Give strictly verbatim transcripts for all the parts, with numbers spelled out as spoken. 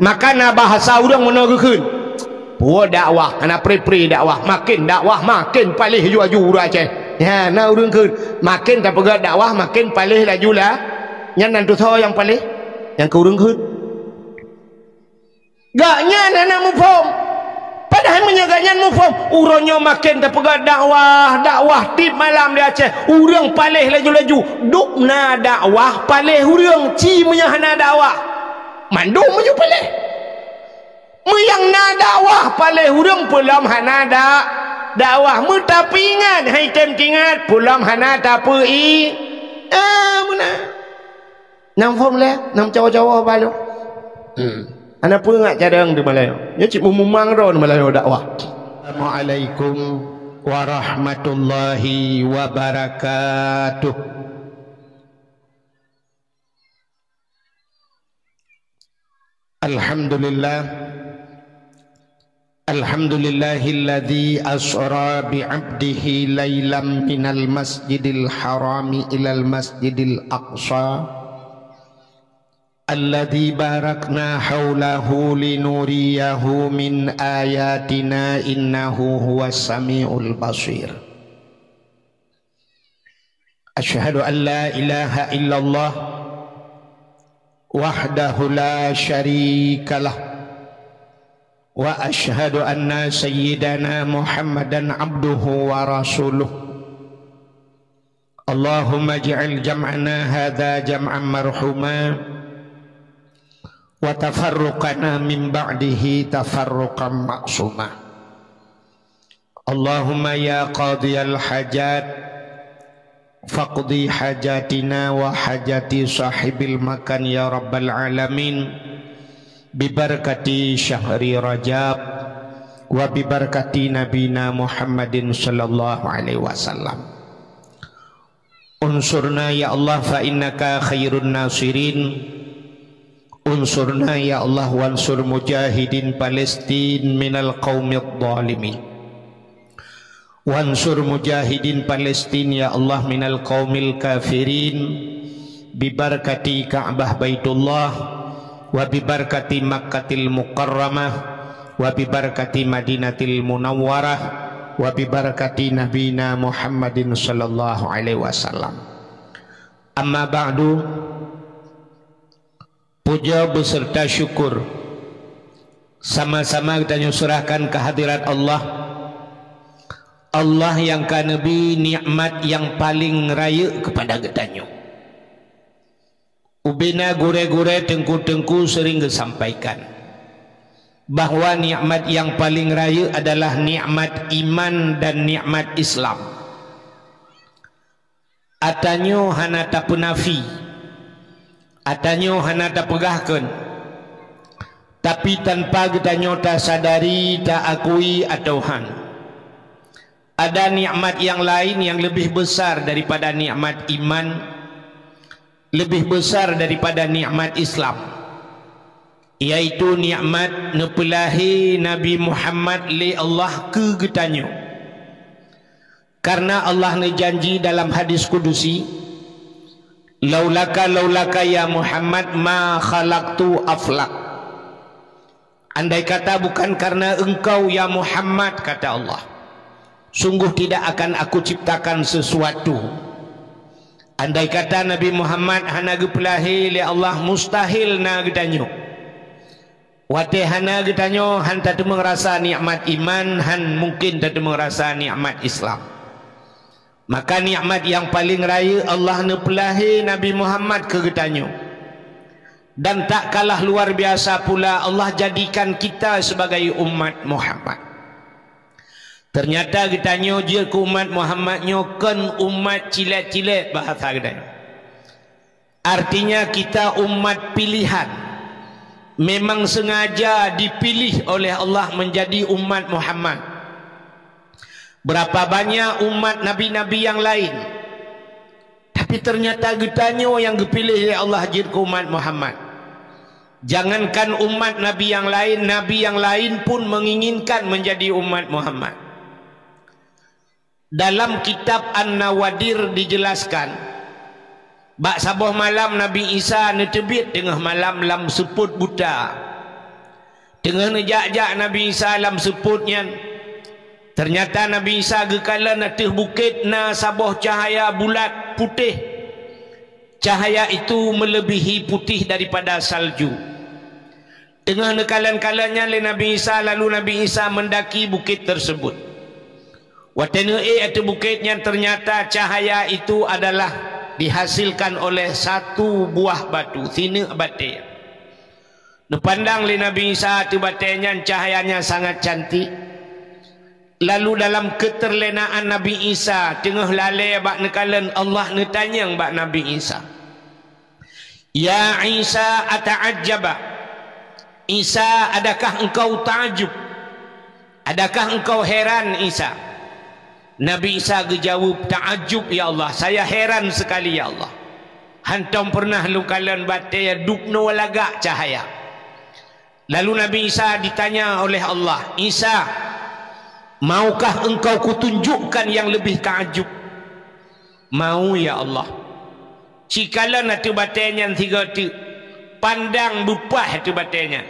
Maka na bahasa ureuëng meunoe geukheun, "Peue dakwah, hana pri-pri dakwah, makin dakwah makin paléh laju-laju ureuëng Aceh." Nyan na ureuëng kheun, "Makin tapeugah dakwah makin paléh laju lah." Nyan nan tutoe nyang paléh, nyang keu ureuëng kheun. Gobnyan hana muphom. Padahai meunyoe gobnyan muphom, uroe nyoe makin tapeugah dakwah, dakwah tieb malam di Aceh, ureuëng paléh laju-laju. Dub na dakwah paléh ureuëng, ci meunyoe hana dakwah. Mandum meunyoe paléh. Meunyoe na dakwah paléh ureuëng, peulom hana da-, dakwah. Meutapeuingat, hai tem tingat, peulom hana tapeu-i-, ah, meunan. Nyang phom lé, nyang cawa-cawa balo. Hmm. Hana peungat cadang di Malayo. Nyoe cit mumang droe di Malayo dakwah. Assalamualaikum warahmatullahi wabarakatuh. Alhamdulillah. Alhamdulillahilladzi asra bi 'abdihi lailam minal masjidil harami ilal masjidil aqsa. Alladzi barakna haulahu linuriyahu min ayatina innahu huwas samiul basir. Asyhadu an la ilaha illallah wahdahu la syarikalah, wa asyhadu anna sayyidana Muhammadan abduhu wa rasuluh. Allahumma ij'al jam'ana hadza jam'an marhuma, wa tafarruqana min ba'dihi tafarruqan ma'suma. Allahumma ya qadhiyal hajat, faqdi hajatina wa hajati sahibil makan ya rabbal alamin, bibarakati syahri Rajab, wa bibarakati nabina Muhammadin sallallahu alaihi wasallam. Unsurna ya Allah fa innaka khairun nasirin. Unsurna ya Allah wansur mujahidin Palestin minal qaumidh dhalimin. Wansur mujahidin Palestin ya Allah minal qaumil kafirin. Bibarakati Ka'bah Baitullah, wa bibarakati Makkatil Mukarramah, wa bibarakati Madinatil Munawwarah, wa bibarakati Nabina Muhammadin sallallahu alaihi wasallam. Amma ba'du, puja beserta syukur sama-sama geutanyoe serahkan kehadirat Allah. Allah nyang ka neubri nikmat nyang paleng rayeuk keupada geutanyoe. Ubena gurée-gurée, teungku-teungku sering geusampaikan bahwa nikmat nyang paleng rayeuk adalah nikmat iman dan nikmat Islam. Atanyoe hana tapeunafi, atanyoe hana tapeugahkeun, tapi tanpa geutanyoe tasadari, taakui atawa han, ada nikmat nyang laén nyang leubeh besar daripada nikmat iman, leubeh besar daripada nikmat Islam, yaitu nikmat neupeulahé Nabi Muhammad lé Allah keu geutanyoe. Karena Allah neujanji dalam hadis kudusi, "Laulaka, laulaka ya Muhammad, ma khalaqtu aflak." Andai kata bukan karena engkau, ya Muhammad, kata Allah, sungguh tidak akan Aku ciptakan sesuatu. Andai kata Nabi Muhammad hana geupeulahé lé Allah, mustahil na geutanyoe. Watée hana geutanyoe, han tateumeung rasa nikmat iman, han mungken tateumeung rasa nikmat Islam. Maka nikmat nyang paleng rayeuk Allah neupeulahé Nabi Muhammad keu geutanyoe. Dan tak kalah luar biasa pula, Allah jadikan kita sebagai umat Muhammad. Ternyata geutanyoe jeuet keu umat Muhammad nyoe kon umat cilek-cilek, bahasa geutanyoe. Artinya kita umat pilihan. Memang sengaja dipilih oleh Allah menjadi umat Muhammad. Berapa banyak umat nabi-nabi yang lain, tapi ternyata geutanyoe nyang geupiléh lé Allah jeuet keu umat Muhammad. Jangankan umat nabi yang lain, nabi yang lain pun menginginkan menjadi umat Muhammad. Dalam kitab An-Nawadir dijelaskan, bak saboh malam Nabi Isa neuteubiet teungoh malam lam seupôt buta. Teungoh neujak-jak Nabi Isa lam seupôt nyan, teunyata Nabi Isa geukalon ateueh bukét na saboh cahya bulat putéh. Cahya itu meuleubèhi putéh daripada salju. Teungoh neukalon-kalon nyan lé Nabi Isa, lalu Nabi Isa meundaki bukét teurseubut. Watèe neuék ateueh bukét nyan, teunyata cahya itu adalah dihasilkan oleh satu buah batu, sineuk batèe. Neupandang lé Nabi Isa ateueh batèe nyan, cahya nyan sangat cantik. Lalu dalam keuteurlénaan Nabi Isa teungoh lalè bak neukalon, Allah neutanyong bak Nabi Isa, "Ya Isa, ata'ajjaba? Isa, adakah engkau ta'ajub? Adakah engkau heran, Isa?" Nabi Isa geujaweueb, "Ta'ajub, ya Allah, saya heran sekali, ya Allah. Hantom peureunah lôn kalon batèe dubnoe lagak cahya." Lalu Nabi Isa ditanya oleh Allah, "Isa, maukah engkau kutunjukkan yang lebih ta'ajub?" "Mau, ya Allah." Cikalon ateueh batèe nyan sigoe teuk, pandang beupaih ateueh batèe nyan.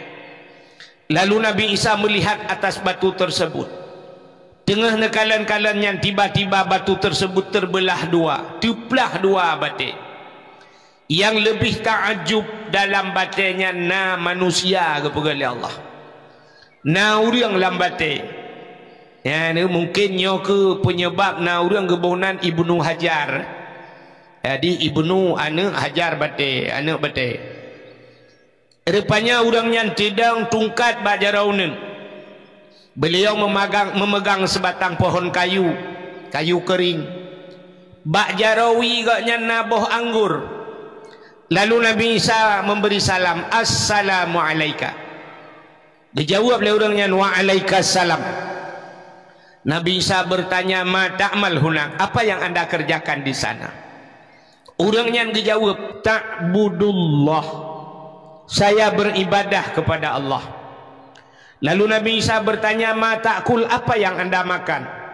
Lalu Nabi Isa melihat atas batu tersebut. Teungoh neukalon-kalon nyan, tiba-tiba batu tersebut terbelah dua, teuplah dua batèe. Nyang leubeh ta'ajub dalam batèe nyan na manusia, geupeugah lé Allah. Na ureuëng lam batèe. Nyan mungken nyoe keuh peunyeubab na ureuëng geuboh nan Ibnu Hajar. Jadi Ibnu aneuëk Hajar batèe, aneuëk batèe. Rupanya ureuëng nyan teudong tungkat bak jaroe uneuen. Beuliau meumagang, meumeugang seubatang pohon kayu, kayu keuring. Bak jaroe wie gobnyan na boh anggor. Lalu Nabi Isa memberi salam, "Assalamu alaika." Dijaweueb lé ureuëng nyan, "Wa alaikassalam." Nabi Isa bertanya, "Ma ta'mal hunak? Apa yang anda kerjakan di sana?" Ureuëng nyan geujaweueb, "Ta'budullah. Saya beribadah kepada Allah." Lalu Nabi Isa bertanya, "Ma ta'kul? Apa yang anda makan?"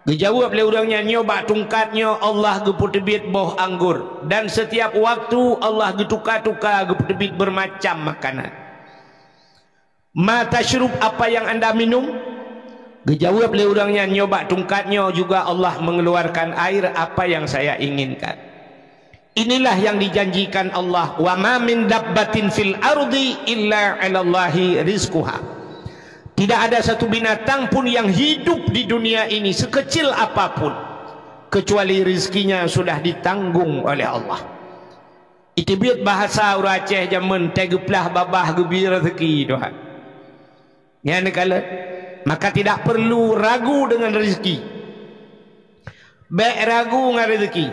Geujaweueb lé ureuëng nyan, "Nyoe bak tungkat nyoe Allah geupeuteubiet boh anggor, dan setiap waktu Allah geutuka-tuka geupeuteubiet beumacam makanan." "Ma tasyrub? Apa yang anda minum?" Geujaweueb lé ureuëng nyan, "Nyoe bak tungkat nyoe juga Allah mengeluarkan air apa yang saya inginkan." Inilah yang dijanjikan Allah, "Wa ma min dabbatin fil ardi illa 'alallahi rizquha." Tidak ada satu binatang pun yang hidup di dunia ini sekecil apapun, kecuali rezekinya sudah ditanggung oleh Allah. Iteubiet bahasa ureuëng Aceh jameun, "Teugeuplah babah geubri rezeki Tuhan." Nyan neukalon, maka tidak perlu ragu dengan rezeki. Bék ragu ngon rezeki.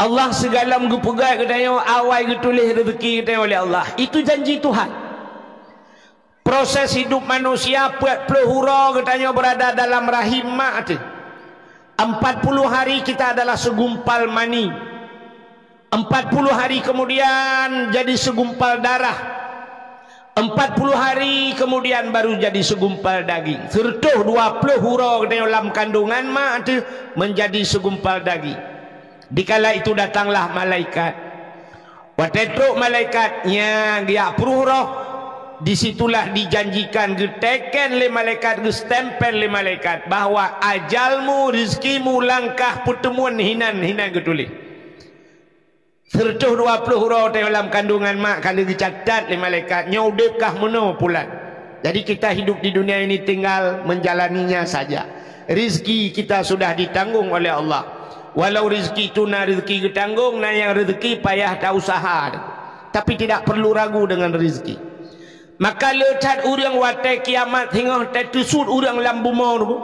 Allah sigohlom geupeugah geutanyoe awai geutuléh rezeki geutanyoe lé Allah. Itu janji Tuhan. Proses hidup manusia peuet ploh uroe geutanyoe beurada dalam rahim mak teuh. Empat puluh hari kita adalah segumpal mani. Empat puluh hari kemudian jadi segumpal darah. Empat puluh hari kemudian baru jadi segumpal daging. Seureutôh dua ploh uroe geutanyoe lam kandungan mak teuh menjadi segumpal daging. Dikala itu datanglah malaikat. Watée trok malaikat nyan geujak pruh roh, disitulah dijanjikan, geuteken lé malaikat, geustempel lé malaikat bahwa ajalmu, rezekimu, langkah peuteumuan hinan, hinan geutuléh. Seureutôh dua ploh uroe teuh lam kandungan mak ka lheueh geucatat lé malaikat, nyoe udeb kah meunoe pulan. Jadi kita hidup di dunia ini tinggal menjalaninya saja. Rizki kita sudah ditanggung oleh Allah. Walau rizki itu na rizki geutanggong, na nyang rizki payah ta usaha. Tapi tidak perlu ragu dengan rizki. Maka le that ureuëng watée kiamat singoh teuteusut ureuëng lam bumoe nyoe.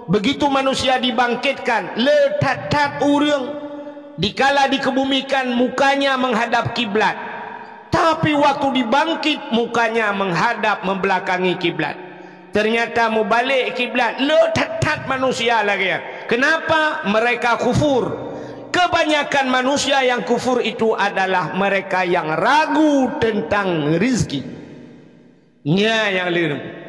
Begitu manusia dibangkitkan, le that-that ureuëng dikala dikebumikan mukanya menghadap kiblat. Tapi waktu dibangkit, mukanya menghadap membelakangi kiblat. Ternyata mubalek kiblat, le that-that manusia lagée nyan. Kenapa? Mereka kufur. Kebanyakan manusia yang kufur itu adalah mereka yang ragu tentang rizki. Nyan nyang le,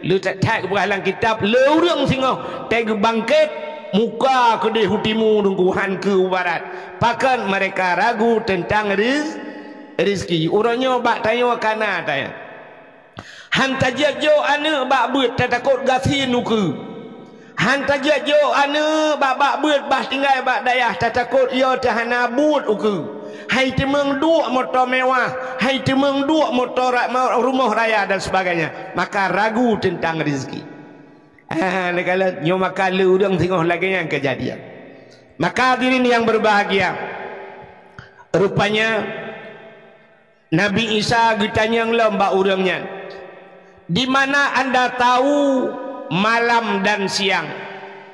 le that-that geupeugah lam kitab, le ureuëng singoh teugeubangkét, muka keudeh u timu, deungon han keu u barat. Pakon? Mereka ragu tentang riz-, rizki. Uroe nyoe bak tanyoe kana tanyoe. Han tajeuet jok aneuëk bak beuet, tatakot gasien ukeue. Han tajeuet jok aneuëk bak, bak beuet, bah tinggai bak dayah, tatakot yo teuhana buet ukeue. Hai teumeung duek moto mewah, hai teumeung duek moto ra-, ma-, rumoh raya dan sebagainya. Maka ragu teuntang rezeki. Ah, neukalon nyoe maka le ureuëng singoh lagée nyan keujadian. Maka hadirin yang berbahagia, rupanya Nabi Isa geutanyong lom bak ureuëng nyan, "Di mana anda tahu malam dan siang?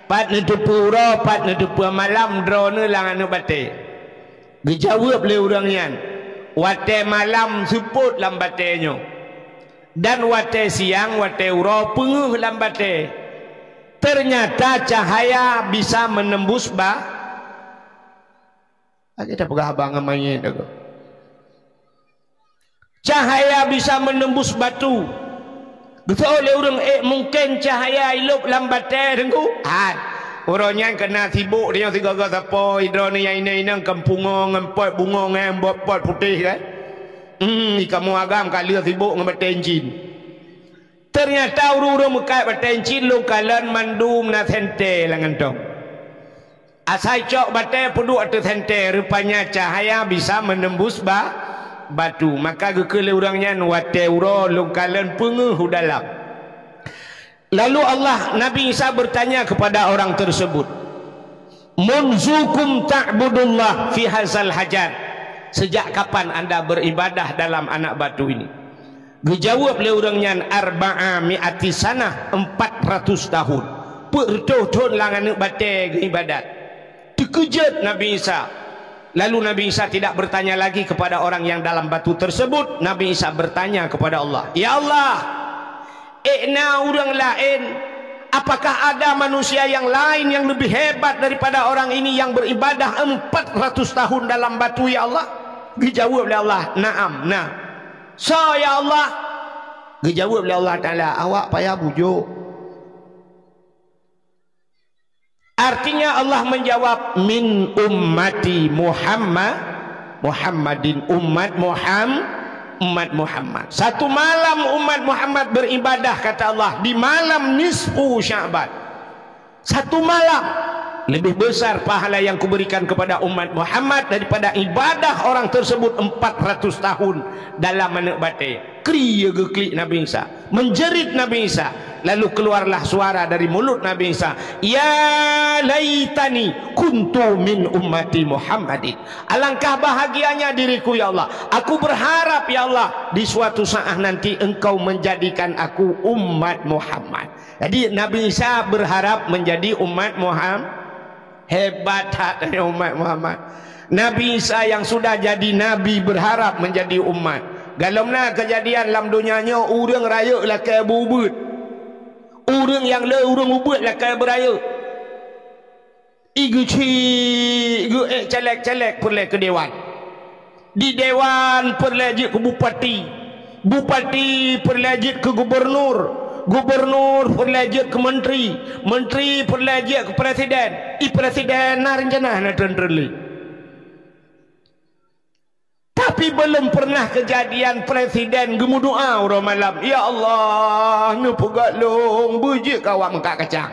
Pat neuteupeue uroe, pat neuteupeue malam droeneueh lam aneuëk batée?" Geujaweueb lé ureuëng nyan, "Watée malam seupôt lam batée nyoe, dan watée siang, watée uroe peungeuh lam batée. Ternyata cahaya bisa menembus ba-," Lagée tapeugah haba ngon manyét, cahaya bisa menembus batu. Geuseuôt lé ureuëng, "Eh, mungken cahaya ilop lam batée, Teungku?" Hai, uroe nyan keunan sibok tanyoe sigoe-goe sapo, droeneueh nyang inong-inong kon pungo ngon pot bungong, eh, bot pot putéh, kan? Hmm, di kamoe agam ka lheueh sibok ngon batée incin. Ternyata ureuëng-ureuëng meukat batée incin lôn kalon mandum na sentée lam gantong. Asai cok batée peuduek ateueh sentée, rupanya cahaya bisa menembus ba-, batu. Maka geukheun lé ureuëng nyan, "Watée uroe lôn kalon peungeuh u dalam." Lalu Allah, Nabi Isa bertanya kepada orang tersebut, "Munzukum ta'budullah fi hazal hajar?" Sejak kapan anda beribadah dalam anak batu ini? Geujaweueb lé ureuëng nyan, "Arba'a mi'ati sanah," empat ratus tahun. Peuet reutôh thon lam aneuëk batée geuibadat. Teukeujot Nabi Isa. Lalu Nabi Isa tidak bertanya lagi kepada orang yang dalam batu tersebut. Nabi Isa bertanya kepada Allah, "Ya Allah, ék na ureuëng laén? Apakah ada manusia yang lain yang lebih hebat daripada orang ini yang beribadah empat ratus tahun dalam batu, ya Allah?" Geujaweueb lé Allah, "Na'am, na." "Soe, ya Allah?" Geujaweueb lé Allah Taala, "Awak payah bujok." Artinya Allah menjawab, "Min ummati Muhammad, Muhammadin, umat Muham-, umat Muhammad." Satu malam umat Muhammad beribadah, kata Allah, di malam nisfu Sya'ban. Satu malam lebih besar pahala yang kuberikan kepada umat Muhammad daripada ibadah orang tersebut empat ratus tahun dalam aneuëk batée. Kri geuklik Nabi Isa. Menjerit Nabi Isa, lalu keluarlah suara dari mulut Nabi Isa, "Ya laitani kuntu min ummati Muhammadin." Alangkah bahagianya diriku, ya Allah. Aku berharap, ya Allah, di suatu saat nanti Engkau menjadikan aku umat Muhammad. Jadi, Nabi Isa berharap menjadi umat Muhammad. Hebat that umat Muhammad. Nabi Isa yang sudah jadi nabi berharap menjadi umat. Galom na keujadian lam donya nyoe, ureuëng rayeuk lakée beu-ubeuet. Ureuëng nyang le ureuëng ubeuet lakée beurayeuk. Igeuchik geuék caleg-caleg peureulée keu dewan. Di dewan peureulée jeuet keu bupati. Bupati peureulée jeuet keu gubernur. Gubernur peureulée jeuet keu menteri. Menteri peureulée jeuet keu presiden. I presiden na rencana na treun-treun lé. Tapi belum pernah kejadian presiden geumeudoa uroe malam, "Ya Allah, neupeugah lôn beujeuet keu awak meukat kacang."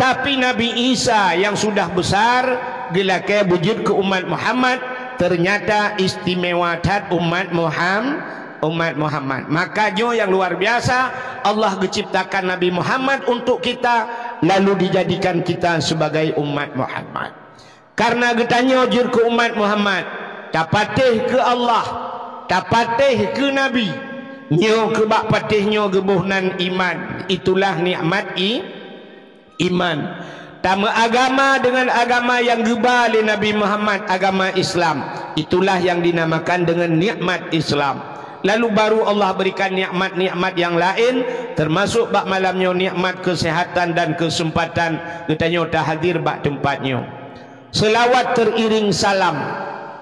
Tapi Nabi Isa yang sudah besar geulakée beujeuet keu umat Muhammad, ternyata istimewa that umat Muham-, umat Muhammad. Maka nyoe yang luar biasa, Allah geuciptakan Nabi Muhammad untuk kita, lalu dijadikan kita sebagai umat Muhammad. Karena geutanyoe jeuet keu umat Muhammad, tapatéh keu Allah, tapatéh keu Nabi. Nyoe keu bak patéh nyoe geuboh nan iman, itulah nikmat i-, iman. Tameuagama dengan agama yang geuba lé Nabi Muhammad, agama Islam. Itulah yang dinamakan dengan nikmat Islam. Lalu baru Allah berikan nikmat-nikmat yang lain, termasuk bak malam nyoe nikmat kesehatan dan kesempatan geutanyoe tahadir bak teumpat nyoe. Selawat teriring salam.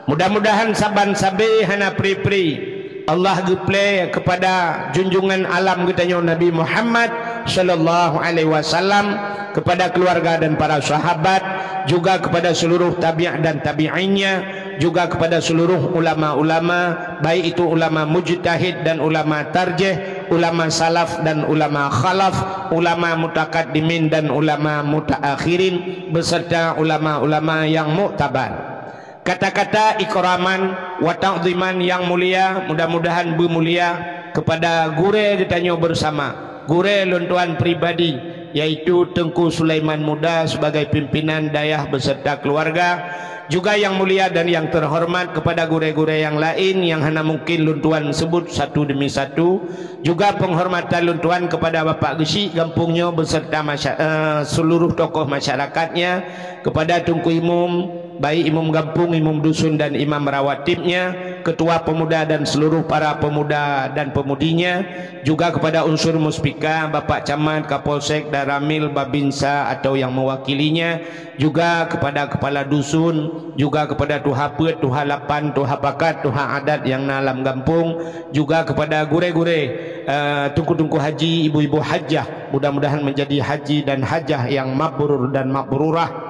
Mudah-mudahan saban sabe hana pri-pri Allah geuplé kepada junjungan alam geutanyoe Nabi Muhammad sallallahu alaihi wasallam, kepada keluarga dan para sahabat, juga kepada seluruh tabi' dan tabi'innya, juga kepada seluruh ulama-ulama, baik itu ulama mujtahid dan ulama tarjih, ulama salaf dan ulama khalaf, ulama mutakaddimin dan ulama mutaakhirin, beserta ulama-ulama yang muktabar. Kata-kata ikraman wa ta'ziman yang mulia, mudah-mudahan beumulia kepada gurée geutanyoe bersama, gurée lôn tuan pribadi, yaitu Teungku Sulaiman Muda sebagai pimpinan dayah beserta keluarga, juga yang mulia dan yang terhormat kepada gurée-gurée yang lain yang hana mungkin lôn tuan sebut satu demi satu, juga penghormatan lôn tuan kepada Bapak Geuchik gampông nyoe beserta masya-, eh, seluruh tokoh masyarakatnya, kepada Teungku Imum, baik imum gampông, imum dusun dan imam rawatibnya, ketua pemuda dan seluruh para pemuda dan pemudinya, juga kepada unsur muspika, Bapak Camat, Kapolsek, Danramil, Babinsa atau yang mewakilinya, juga kepada kepala dusun, juga kepada tuha peuet, tuha lapan, tuha pakat, tuha adat yang na lam gampông, juga kepada gurée-gurée, eh, teungku-teungku haji, ibu-ibu hajah, mudah-mudahan menjadi haji dan hajah yang mabrur dan mabrurah.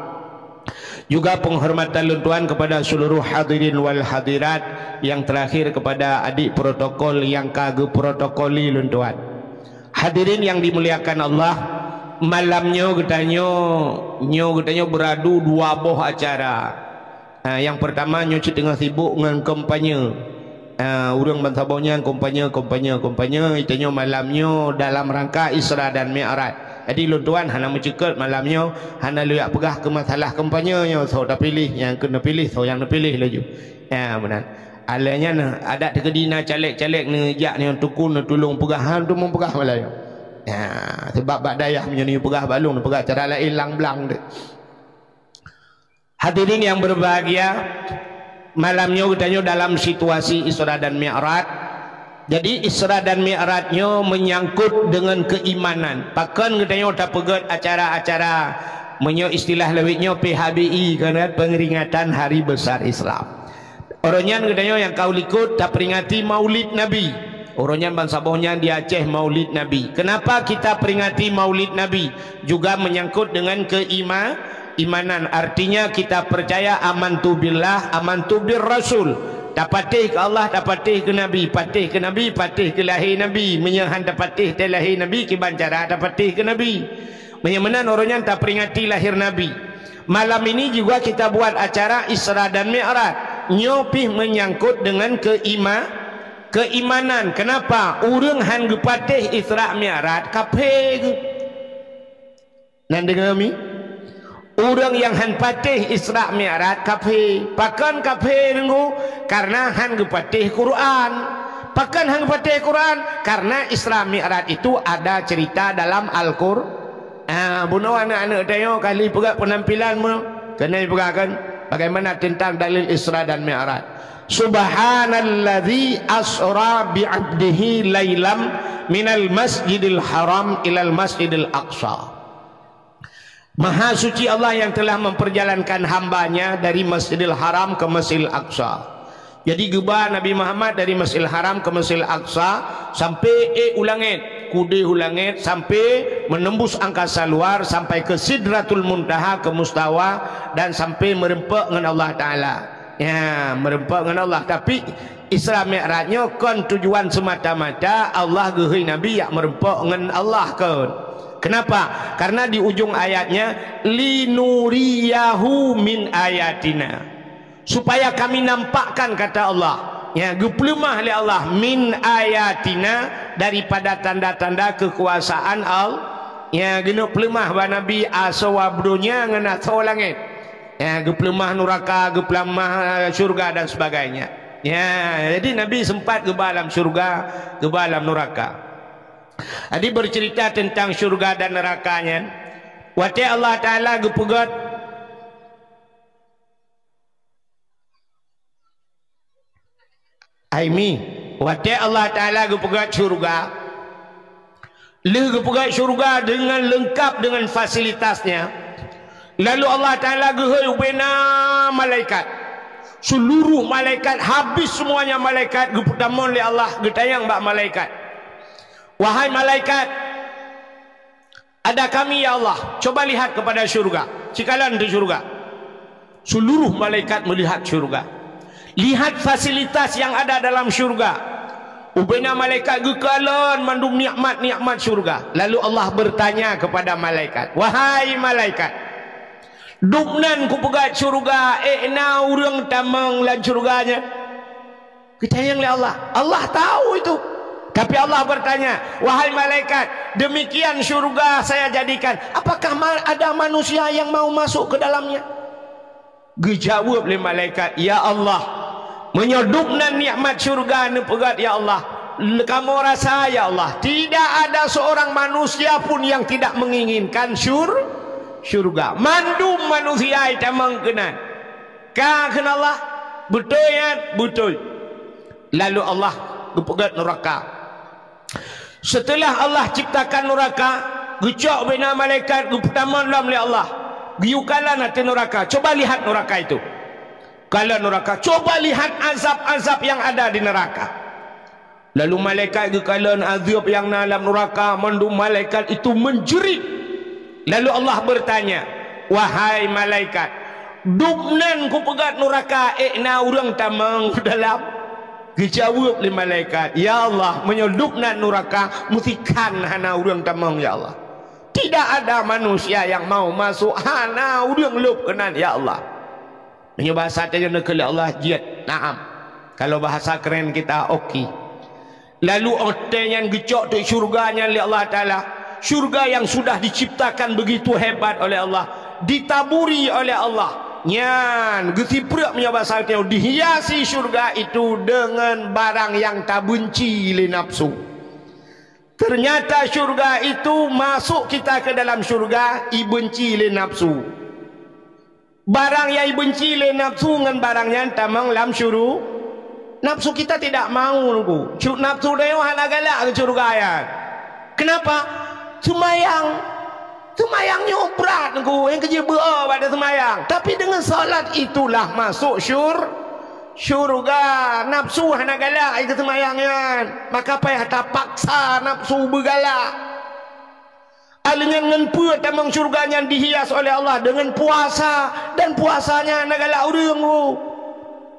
Juga penghormatan lôn tuan kepada seluruh hadirin wal hadirat, yang terakhir kepada adik protokol yang ka geuprotokoli lôn tuan. Hadirin yang dimuliakan Allah, malam nyoe geutanyoe, nyoe geutanyoe beuradu dua boh acara. Ah, nyang peurtama nyoe cit teungoh sibuk ngon kampanye. Ah, ureuëng bansaboh nyan kampanye, kampanye, kampanye, geutanyoe malam nyoe dalam rangka Isra dan Mi'raj. Jadi lôn tuan hana meuceukeut malam nyoe, hana lôn jak peugah keu masalah kampanye nyoe, soe tapiléh, nyang keu neupiléh, soe nyang neupiléh laju. Ya, meunan. Alèh nyan adak teukeudi na caleg-caleg neujak nyoe tukun neutulông peugah, han tu meupeugah malam nyoe. Ya, sebab bak dayah meunyoe neupeugah bak lôn, neupeugah cara laén lang blang deh. Hadirin yang berbahagia, malam nyoe geutanyoe dalam situasi Isra dan Mi'raj. Jadi Isra dan Mi'raj nyoe menyangkut dengan keimanan. Pakon geutanyoe tapeugét acara-acara, meunyoe istilah lawét nyoe P H B I, kan, Pengeringatan Hari Besar Islam. Uroe nyan geutanyoe nyang ka u likot taperingati Maulid Nabi. Uroe nyan bansaboh nyan di Aceh Maulid Nabi. Kenapa kita peringati Maulid Nabi? Juga menyangkut dengan keima-, imanan. Artinya kita percaya amantu billah, amantu bir rasul. Tapatéh keu Allah, tapatéh keu Nabi, patéh keu Nabi, patéh keu lahé Nabi. Meunyoe han tapatéh teuh lahé Nabi, kiban cara tapatéh keu Nabi. Meunyoe meunan uroe nyan taperingati lahé Nabi. Malam ini juga kita buat acara Isra dan Mi'raj. Nyoe pih menyangkut dengan keima-, keimanan. Kenapa? Ureuëng han geupatéh Isra Mi'raj, kafé geuh. Nan deungoe mi? Ureuëng nyang han patéh Isra Mi'raj, kafé. Pakon kafé deungoe? Karena han geupatéh Quran. Pakon han geupatéh Quran? Karena Isra Mi'raj itu ada cerita dalam Al-Qur-, Ah, bunoe aneuk-aneuk tanyoe kali peugah penampilan meu-, keuneuk peugah kan bagaimana tentang dalil Isra dan Mi'raj. Subhanalladzi asra bi'abdihi lailam minal masjidil haram ilal masjidil aqsa. Maha suci Allah yang telah memperjalankan hambanya dari Masjidil Haram ke Masjidil Aqsa. Jadi geuba Nabi Muhammad dari Masjidil Haram ke Masjidil Aqsa sampai ék u langét, keudéh u langét sampai menembus angkasa luar sampai ke Sidratul Muntaha, ke mustawa, dan sampai meureumpok ngon Allah Taala. Ya, meureumpok ngon Allah. Tapi Isra Mi'raj nyoe kon tujuan semata-mata Allah geuhôi Nabi jak meureumpok ngon Allah kon. Kenapa? Karena di ujung ayatnya, "Linuriyahu min ayatina." Supaya kami nampakkan, kata Allah. Ya, geupeuleumah lé Allah, "min ayatina", daripada tanda-tanda kekuasaan Allah. Ya, geuneuk peuleumah bak Nabi asoe donya ngon asoe langét. Ya, geupeuleumah nuraka, geupeuleumah, eh, syurga dan sebagainya. Ya, jadi Nabi sempat geuba lam syurga, geuba lam nuraka. Jadi bercerita tentang syurga dan neraka nyan, watée Allah Taala geupeugét, Ai mi, watée Allah Taala geupeugét syurga, lheueh geupeugét syurga dengan lengkap dengan fasilitasnya, lalu Allah Taala geuhôi ubena malaikat. Seluruh malaikat, habis semuanya malaikat, geupeutamong lé Allah, geutanyong bak malaikat, "Wahai malaikat, ada kami, ya Allah, coba lihat kepada syurga. Cikalon teuh syurga." Seluruh malaikat melihat syurga. Lihat fasilitas yang ada dalam syurga. Ubena malaikat geukalon mandum nikmat-nikmat syurga. Lalu Allah bertanya kepada malaikat, "Wahai malaikat, dubnan kupeugét syurga, ék na ureuëng tamong lam syurga nyan?" Geutanyong lé Allah. Allah tahu itu. Tapi Allah bertanya, "Wahai malaikat, demikian syurga saya jadikan. Apakah ma-, ada manusia yang mau masuk ke dalamnya?" Geujaweueb lé malaikat, "Ya Allah, meunyoe dubnan nikmat syurga neupeugét, ya Allah, l-, kamoe rasa, ya Allah, tidak ada seorang manusia pun yang tidak menginginkan syur-, syurga. Mandum manusia jitamong keunan." Ka kheun Allah, "Beutôi nyan?" "Beutôi." Lalu Allah geupeugét nuraka. Seuteulah Allah ciptakan nuraka, geucok bina malaikat geupeutamong lom lé Allah. Geuyue kalon ateueh nuraka, "Coba lihat nuraka itu." Kalon nuraka, "Coba lihat azab-azab yang ada di neraka." Lalu malaikat geukalon azab nyang na lam nuraka, mandum malaikat itu menjerit. Lalu Allah bertanya, "Wahai malaikat, dubnan kupeugét nuraka, ék na ureuëng tamong dalam?" Geujaweueb lé malaikat, "Ya Allah, meunyoe dubnan nuraka, meusikan hana ureuëng tamong, ya Allah. Tidak ada manusia yang mau masuk, hana ureuëng lôb keunan, ya Allah." Meunyoe bahasa tanyoe neukalon Allah, jeuet, naam. Kalau bahasa keren kita, oke. Lalu watée nyan geucok teuk syurga nyan lé Allah Taala, syurga yang sudah diciptakan begitu hebat oleh Allah, ditaburi oleh Allah. Nyan geusipreuk, meunyoe bahasa tanyoe, dihiasi syurga itu dengan barang yang tabenci lé nafsu. Ternyata syurga itu, masuk kita ke dalam syurga, ibenci lé nafsu. Barang nyang ibenci lé nafsu ngon barang nyan tamong lam syuru-, nafsu kita tidak mau, Teungku. Cu-, nafsu tanyoe hana galak keu syurga nyan. Kenapa? Seumayang. Seumayang nyoe brat, Teungku. Nyang keujeuet beu-o bak seumayang. Tapi deungon salat itulah masuk syur-, syurga. Nafsu hana galak keu seumayang nyan. Maka payah tapaksa nafsu beugalak. Aleuh nyan ngon peue tamong syurga nyan dihias oleh Allah? Deungon puasa, dan puasa nyan hana galak ureuëng, Bu.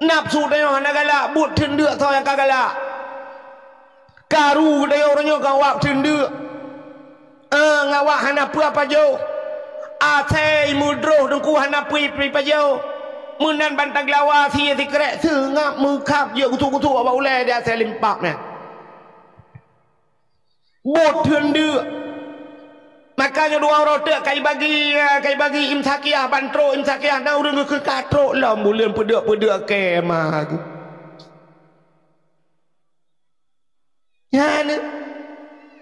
Nafsu tanyoe hana galak, buet teundeuk soe nyang ka galak. Karu tanyoe uroe nyoe ka wab teundeuk. Eh, ngon awak hana peue pajoh. Asai meudroh Teungku hana peue pajoh. Meunan ban taglawa sie sikrek seungab meukhab jeuet gusok-gusok bak ulée di asai limpab nyan. Buet teundeuk. Maka nyoe dua uroe teuk kai bagi, kai bagi imsakiah, ban trok imsakiah, na ureuëng geukheun ka trok lom buleuen peudeuk-peudeuk kemah. Nyan,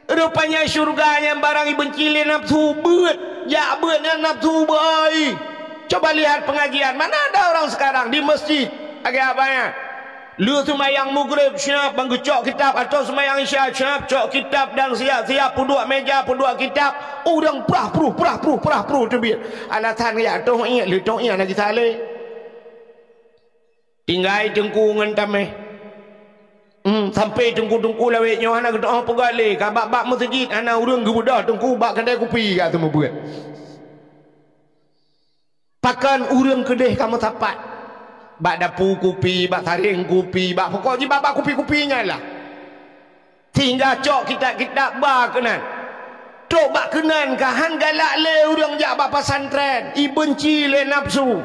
rupanya syurga nyang barang ibenci lé nafsu beuet, jak beuet nyan nafsu beuai. Coba lihat pengajian, mana ada orang sekarang di masjid? Lagée apa nyan? Lheueh seumayang Maghrib, siap ban geucok kitab, atau seumayang Isya, siap cok kitab dan siap-siap peuduek meja, peuduek kitab. Ureuëng prah pruh, prah pruh, prah pruh teubiet. Alasan jak toh iék, lheueh toh iék lagi saleh. Tinggai Teungku ngon tameh. Hmm, sampai Teungku-teungku lawét nyoe hana geutu'oh peugah lé, ka bak-bak meuseujid hana ureuëng geubeudôh Teungku bak keudè kupi ka seumeubeuet. Pakon ureuëng keudeh ka meusapat? Bak dapu kupi, bak sareng kupi, bak pokok jih bak-bak kupi-kupi nyan lah. Sehingga cok kitab-kitab ba keunan. Trok bak keunan ka han galak lé ureuëng jak bak pesantren, ibenci lé nafsu.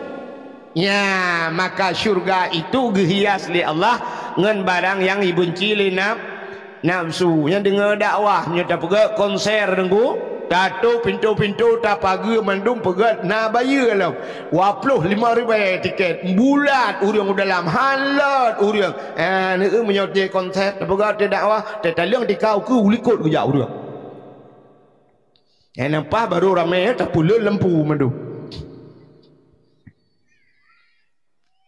Nya, maka syurga itu geuhias lé Allah ngon barang nyang ibenci lé naf-, nafsu. Nyang deungoe dakwah, nyoe tapeugah konser Teungku, tatôp pintoe-pintoe, tapageue mandum peugah na bayeue lom. Dua ploh limong ribèe tiket, bulat ureuëng u dalam, han lôt ureuëng. Eh, neueu meunyoe konser, tapeugah dakwah, tataleueng tika ukeue u likot geujak ureuëng. Eh, nampak baru ramé, tapeuleueng lampu mandum.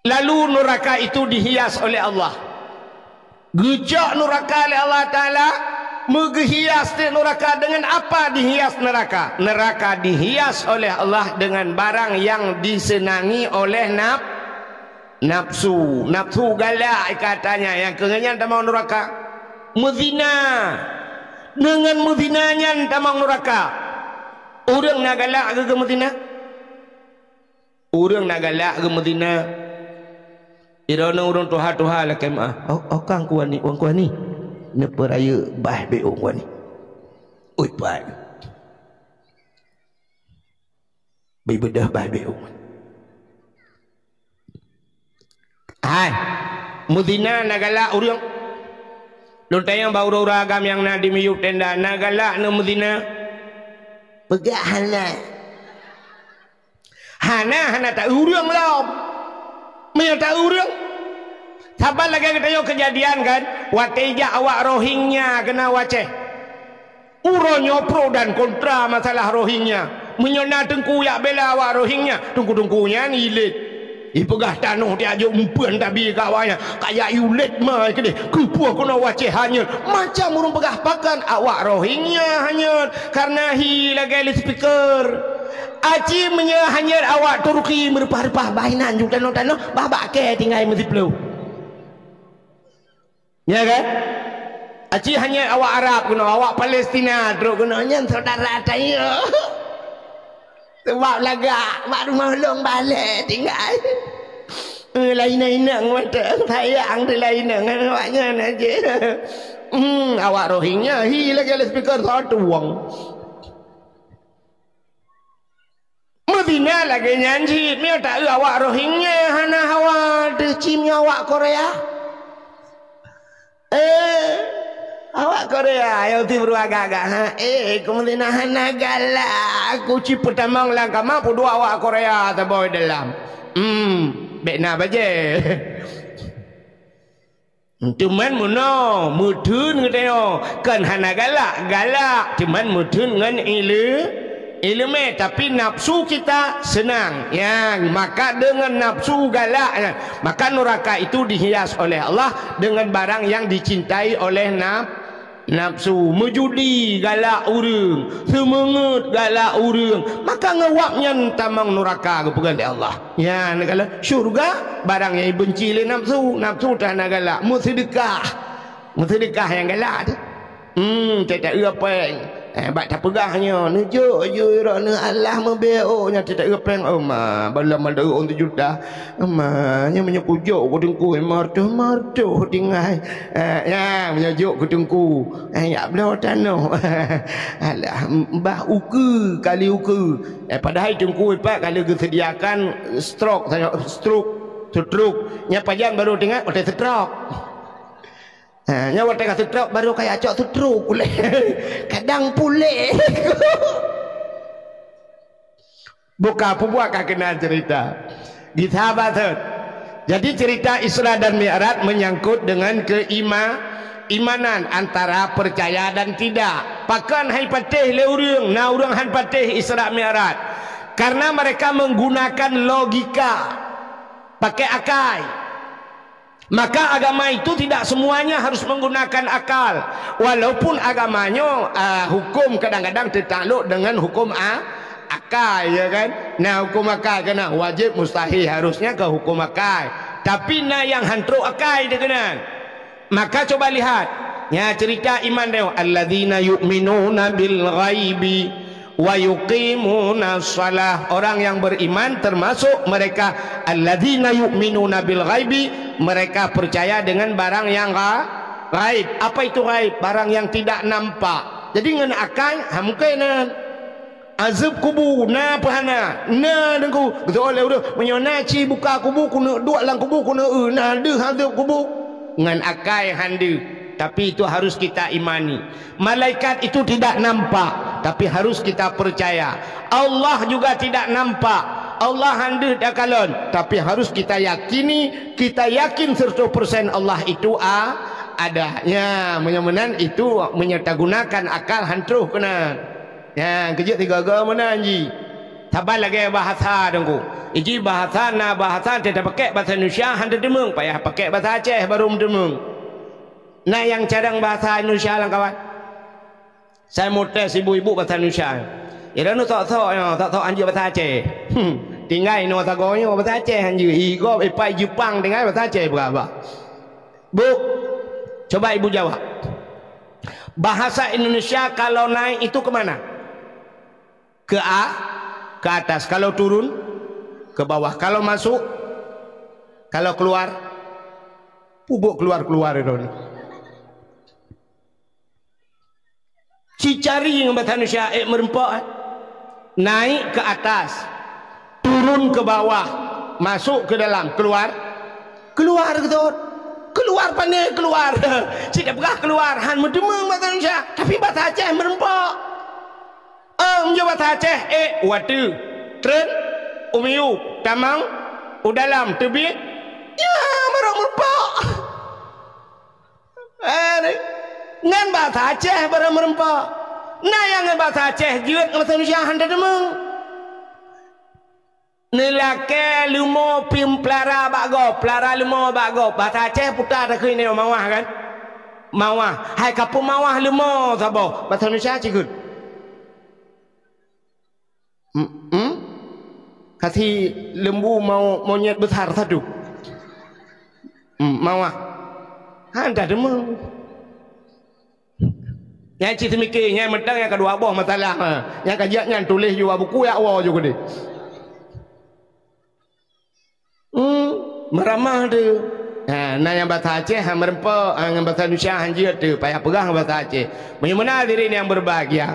Lalu nuraka itu dihias oleh Allah. Geucok nuraka lé Allah Taala, meugeuhias teuk nuraka. Dengan apa dihias nuraka? Nuraka dihias oleh Allah dengan barang yang disenangi oleh naf-, nafsu. Nafsu galak, katanya, nyang keu nyan tamong nuraka. Meuzina. Dengan meuzina nyan tamong nuraka. Ureuëng na galak keu meuzina? Ureuëng na galak geumeuzina. Droeneuh ureuëng tuha-tuha lakée meuáh. Oh, oh kang kuani, wan kuani. Neupeurayeuk bah bék wan kuani. Ui, pai. Beubeudôh bah bék wan. Hai, meuzina na galak ureuëng. Lôn tanyong bak ureuëng-ureuëng agam nyang na di miyueb tenda, na galak neumeuzina? Peugah hana. Hana, hana ta ureuëng lom. Meunyoe ta ureuëng, saban lagée geutanyoe keujadian kan, watée jak awak Rohingya keunan u Aceh. Uroe nyoe pro dan kontra masalah Rohingya. Meunyoe na teungku jak bela awak Rohingya, teungku-teungku nyan ilet. Ipeugah tanoh tiajok meupeuen tabi keu awaknyan, kajak iulet mai keudeh, keupeue keunoe u Aceh hanyot. Macam ureuëng peugah pakon awak Rohingya hanyot, kareuna hi lagée loudspeaker. Aci meunyoe hanyot awak Turki meureupah-reupah bah inan ju tanoh-tanoh, bah bak kée tinggai meusiploh. Ya kan? Aci hanyot awak Arab keunoe, awak Palestina trok keunoe, nyan syedara tanyoe. Sabab lagak bak rumoh lôn balée tinggai. Eh, lainang-inang mantong, sayang teuh lainang ngon awaknyan aja. Hmm, awak Rohingya hi lagée loudspeaker satu wong. Meuzina lagée nyan cit, meunyoe ta-eu awak Rohingya hana hawa teuh, ci meunyoe awak Korea. Eh, awak Korea nyang tiep agak-agak, ha? Eh, keu meuzina hana galak, aku ci peutamong lam kama peuduek awak Korea saboh dalam. Hmm, bék na bajée. Teuma meunoe, meutheun geutanyoe, kon hana galak, galak, teuma meutheun ngon ile-, ileumé, tapi nafsu kita seunang. Nyan, maka deungon nafsu galak nyan, maka nuraka itu dihias oleh Allah dengan barang yang dicintai oleh naf-, nafsu. Meujudi galak ureuëng, seumeungeut galak ureuëng, maka ngon wab nyan tamong nuraka geupeugah lé Allah. Nyan kalau syurga, barang nyang ibenci lé nafsu, nafsu teuh hana galak, meuseudeukah. Meuseudeukah nyang galak teuh. Hmm, teuh ta-eu péng. Eh, bak tapeugah nyoe, neujok ju droeneuh Allah meubeuet, oh, nyan teuh ta-eu péng, oh, ma, balam ada ôn juta. Ma, nyoe meunyoe kujok keu teungku, martoh-martoh tinggai. Eh, nyan, meunyoe jok keu teungku, eh, yak bloe tanoh. Alah, bah ukeue kali ukeue. Eh, padahai teungku ipat ka lheueh geuseudiakan stroke, stroke, stroke. Nyan pajan barô teuingat watée stroke. Ha, nyan watée ka stroke barô kaya cok stroke ulée. Kadang puléh. Buka peubuat ka keunan cerita. Di sahabat. Jadi cerita Isra dan Mi'raj menyangkut dengan keima-, imanan antara percaya dan tidak. Pakon han patéh lé ureuëng, na ureuëng han patéh Isra Mi'raj. Karena mereka menggunakan logika, pakai akai. Maka agama itu tidak semuanya harus menggunakan akal. Walaupun agama nyoe, ah, hukum kadang-kadang tertakluk dengan hukum a-, akai, ya kan? Nah, hukum akai keunan wajib, mustahil, harusnya ke hukum akai. Tapi na nyang han trok akai dikeunan. Maka coba lihat, ya, cerita iman dia, alladzina yu'minuna bil ghaibi wa yuqimuna shalah. Orang yang beriman termasuk mereka alladzina yu'minuna bil ghaibi, mereka percaya dengan barang yang gha-, ghaib. Apa itu ghaib? Barang yang tidak nampak. Jadi ngon akai, ha, mungkin na. Azeueb kubu na peu hana? Na, Teungku. Geuteupeue lé ureuëng, meunyoe na ci buka kubu, keuneuk duek lam kubu, keuneuk eu, na deuh azeueb kubu. Ngon akai han deuh, tapi itu harus kita imani. Malaikat itu tidak nampak, tapi harus kita percaya. Allah juga tidak nampak. Allah han deuh takalon, tapi harus kita yakini, kita yakin seratus persen Allah itu a-, ada. Ya, meunyoe meunan itu meunyoe tagunakan akal han troh keunan. Nyan, keujeuet sigoe-goe meunan ji. Saban lagée bahasa Teungku. Iji bahasa na bahasa teuh tapakek bahasa Indonesia han teuteumeung, payah pakek bahasa Aceh baru meuteumeung. Na nyang cadang bahasa Indonesia lam kawan? Saya mau tes ibu-ibu bahasa Indonesia. Ya, dah nu sok-sok nyoe, sok-sok hanjeuet bahasa Aceh. Hmm, tinggai inoe sagoe nyoe bahasa Aceh hanjeuet. Igob ipai Jepang tinggai bahasa Aceh beuraba. Bu, coba ibu jawab. Bahasa Indonesia kalau naik itu ke mana? Ke a-, ke atas. Kalau turun? Ke bawah. Kalau masuk, kalau keluar, pubok keluar-keluar itu. Cicari ngon bahasa Indonesia, eh, meureumpok, eh. Naik ke atas, turun ke bawah, masuk ke dalam, keluar, keluar, betul. Keluar pane keluar. Cit peugah keluar, han meuteumé bahasa Indonesia, tapi bahasa Aceh meureumpok. Em, nyoe bahasa Aceh, eh, watèe, treun, umiu, tamong, u dalam, teubiet, ya, barô meureumpok. Eh, nyan bahasa Aceh barô meureumpok. Na nyang ngon bahasa Aceh jeuet ngon bahasa Indonesia han teumé. Neulakèe leumo pih peulara bak gob, peulara leumo bak gob. Bahasa Aceh puta takheun nyoe mawah kan? Mawah. Hai ka peumawah leumo saboh. Bahasa Indonesia cit kheun. Hmm, hmm? Kasi lembu mau monyet besar satu. Hmm, mawah. Han teumé. Nyan cit seumiké, nyan mantong nyang keudua boh masalah. Ha. Nyang ka jeuet nyan tuléh ju bak buku, jak woe ju keudéh. Hmm, meuramah tu. Ha, na nyang bahasa Aceh han meureumpok, ha, ngon bahasa Indonesia han jeuet tu, payah peugah ngon bahasa Aceh. Meunyoe meunan hadirin yang berbahagia,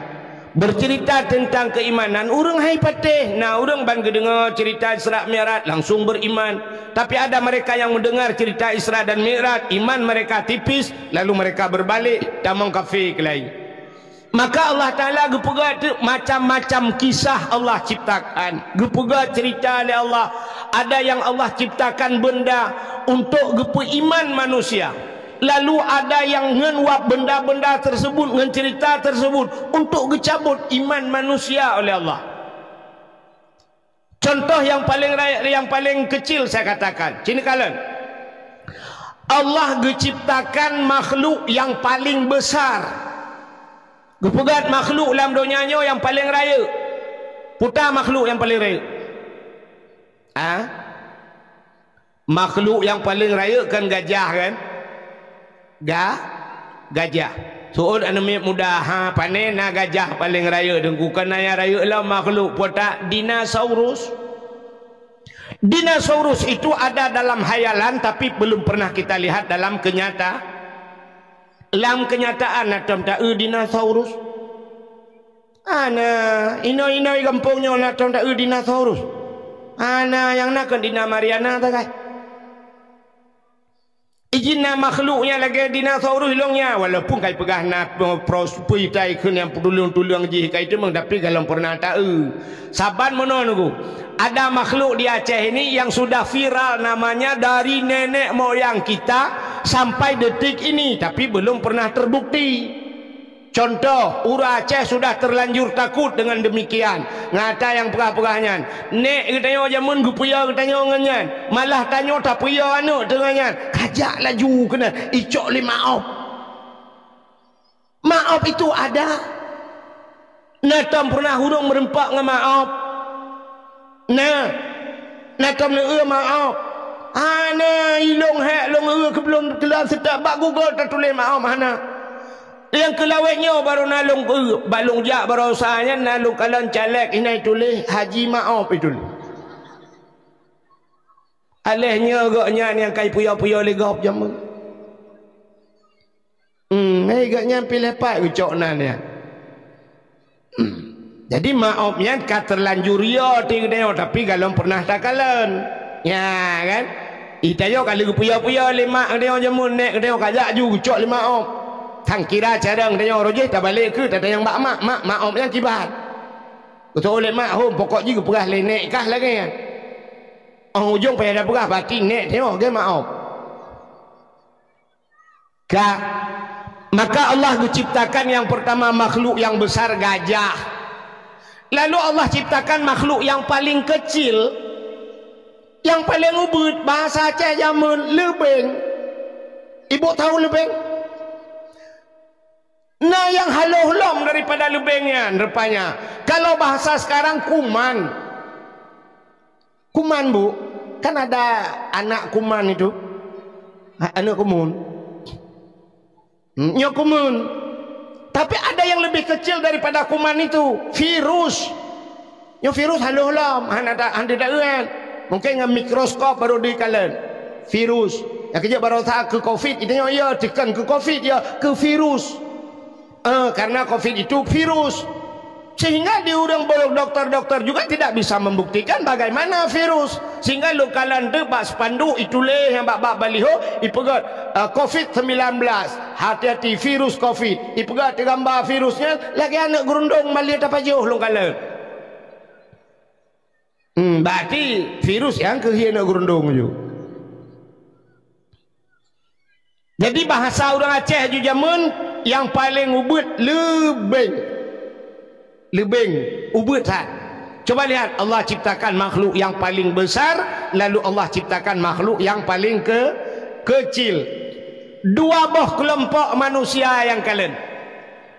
bercerita tentang keimanan, ureueng hai patéh, na ureueng ban geudeungoe cerita Isra Mi'raj, langsung beriman. Tapi ada mereka yang mendengar cerita Isra dan Mi'raj, iman mereka tipis, lalu mereka berbalik, tamong kafé keulai. Maka Allah Taala geupeugah teuk macam-macam kisah Allah ciptakan. Geupeugah cerita lé Allah. Ada yang Allah ciptakan benda untuk geupeuiman manusia. Lalu ada yang ngon wab benda-benda tersebut, ngon cerita tersebut untuk geucabut iman manusia oleh Allah. Contoh yang paling rayeuk, yang paling kecil saya katakan. Cit neukalon. Allah geuciptakan makhluk yang paling besar. Geupeugah makhluk lam donya nyoe yang paling rayeuk. Peue makhluk yang paling rayeuk? Ha? Makhluk nyang paleng rayeuk kan gajah kan? Ga-, gajah. Seuôt aneuk miet muda, ha, pane na gajah paleng rayeuk, Teungku, kan na nyang rayeuk lom makhluk, peue that? Dinosaurus. Dinosaurus itu ada dalam hayalan, tapi belum pernah kita lihat dalam kenyata-, lam kenyataan na tom taeu dinosaurus. Hana, inong-inong gampông nyoe na tom taeu dinosaurus. Hana, nyang na kon dina Mariana sagai. Ijin na makhluk nyang lagèe dinosaurus ilong nyan, walaupun kai peugah na pro-, pros-, pui tai kheun nyang peutuleueng-tuleueng jih kai teumeung, tapi galom pernah taeu. Saban meunoe Teungku, ada makhluk di Aceh ini yang sudah viral namanya dari nenek moyang kita sampai detik ini, tapi belum pernah terbukti. Contoh, ureueng Aceh sudah terlanjur takut dengan demikian. Ngon ata nyang peugah-peugah nyan. Nèk geutanyoe jameun geupeuyö geutanyoe ngon nyan. Malah tanyoe tapeuyö aneuk teungoh nyan. Kajak laju keunan icok lé maop. Maop itu ada. Na tom pernah ureueng meureumpok ngon maop? Na, na tom neueu maop? Hana, ilong hék lôn eu keublon keulan seutôt bak Google tatuléh maop hana. Nyang keulawét nyoe barô na lôn eu, bak lôn jak baroesa nyan na lôn kalon caleg inan tuléh Haji Maop ituléh. Aléh nyoe gobnyan nyang kai puyo-puyo lé gob jameun. Hmm, hei, gobnyan pih leupah geucok nan nyan. Hmm. Jadi maop nyan ka terlanjur yo ti geutanyoe, tapi galom pernah takalon. Nya kan? Itanyoe ka lheueh geupuyo-puyo lé mak geutanyoe jameun, nèk geutanyoe kajak ju geucok lé maop. Tan kira carông geutanyoe roh jih tabalek keu tatanyong bak mak, mak, maop nyan kiban. Geutoh lé mak hom, pokok jih geupeugah lé nèk kah lagèe nyan. Óh ujong payah tapeugah bati nèk tanyoe geuh maop. Ka, maka Allah geuciptakan nyang pertama makhluk nyang besar gajah. Lalu Allah ciptakan makhluk nyang paling kecil, nyang paling ubeut, bahasa Aceh jameun leubeng. Ibu tahu leubeng? Na nyang haloh lom daripada leubeng nyan rupanya. Kalau bahasa sekarang kuman. Kuman, Bu, kan ada anak kuman itu. Ha, anak kumun. Hmm, nyoe kuman. Tapi ada yang lebih kecil daripada kuman itu, virus. Nyoe virus haloh lom, hana ta-, hana taeu kan. Mungkin ngon mikroskop baru dikalon virus. Nyang keujeuet baroesa keu covid, itu nyoe ya, tekan keu covid ya, keu virus. Eh, karena covid itu virus. Sehingga di ureuëng bolong doktor-doktor juga tidak bisa membuktikan bagaimana virus. Sehingga lôn kalon teuk bak spanduk, ituléh nyang bak-bak baliho, ipeugét, eh, covid sembilan belas. Hati-hati virus covid. Ipeugét gamba virusnya lagée aneuëk geurundong malie tapajoh lôn kalon. Hmm, berarti virus nyang keuh aneuëk geurundong ju. Jadi bahasa ureuëng Aceh ju jameun nyang paleng ubeuet leubeng. Leubeng ubeuet that. Coba lihat, Allah ciptakan makhluk yang paling besar, lalu Allah ciptakan makhluk yang paling ke-, kecil. Dua boh kelompok manusia nyang kalon.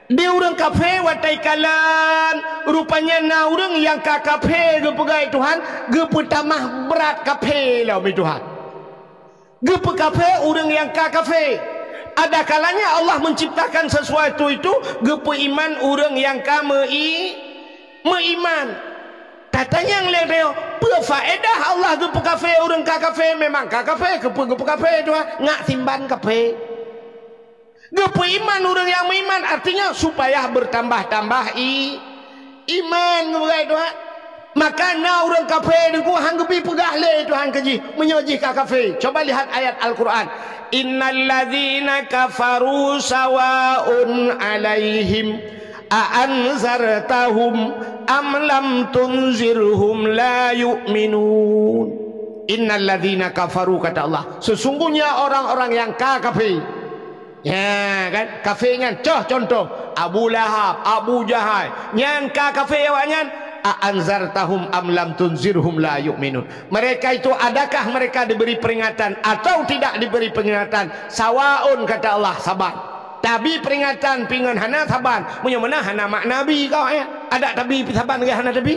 Di ureuëng kafé watée kalon, rupanya na ureuëng nyang ka kafé geupeugah Tuhan, geupeutamah brat kafé lom Tuhan. Geupeukafé ureuëng nyang ka kafé. Ada kalanya Allah menciptakan sesuatu itu, geupeuiman ureuëng nyang ka mei-, meuiman. Tatanyong lé tanyoe, peue faedah Allah geupeukafé ureuëng ka kafé? Memang ka kafé, keupeue geupeukafé Tuhan? Ngat simban kafé. Geupeuiman ureuëng nyang meuiman, artinya supaya bertambah-tambah i-, iman, geupeugah Tuhan. Maka na ureuëng kafé deungon hán geubi peugah lé Tuhan keu jih, meunyoe jih ka kafé. Coba lihat ayat Al-Quran. "Innal ladzina kafaru sawaun 'alaihim a anzartahum am lam tunzirhum la yu'minun." "Innal ladzina kafaru," kata Allah, sesungguhnya orang-orang yang ka kafé. Ya kan? Kafé nyan, coh contoh, Abu Lahab, Abu Jahal, nyan ka kafé awaknyan, "A anzartahum am lam tunzirhum la yu'minun." Mereka itu, adakah mereka diberi peringatan atau tidak diberi peringatan? Sawaun, kata Allah, saban. Tabi peringatan pingon hana saban, meunyoe meunan hana makna bi kau, ya. Ada tabi saban ke hana tabi?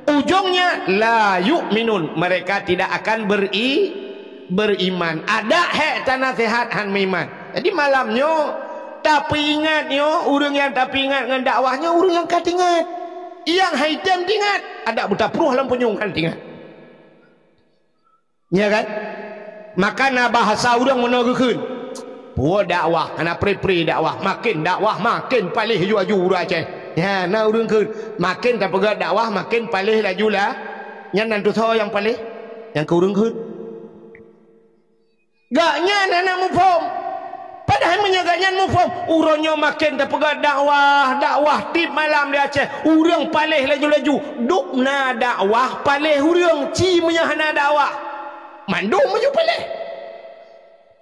Ujungnya, la yu'minun, mereka tidak akan beri-, beriman. Ada hek tanasihat hán meuiman. Jadi malam nyoe, tapeuingat nyoe, ureuëng nyang tapeuingat ngon dakwah nyoe, ureuëng nyang ka teuingat. Nyang hai tem teuingat, ada buta pruh lam punyueng hán teuingat. Ya kan? Maka na bahasa ureuëng meunoe geukheun, "Peue dakwah, hana pri-pri dakwah, makin dakwah makin paléh laju-laju ureuëng Aceh." Ya, na ureuëng kheun, makin tapeugah dakwah makin paléh laju lah. Nyan nan tusoe nyang paléh, nyang keu ureuëng kheun. Gak nyan hana muphom. Padahai meunyoe gak nyan muphom, uroe nyoe makin tapeugah dakwah, dakwah tiep malam di Aceh, ureuëng paléh laju-laju. Dubna dakwah paléh ureuëng, ci meunyoe hana dakwah. Mandum meunyoe paléh.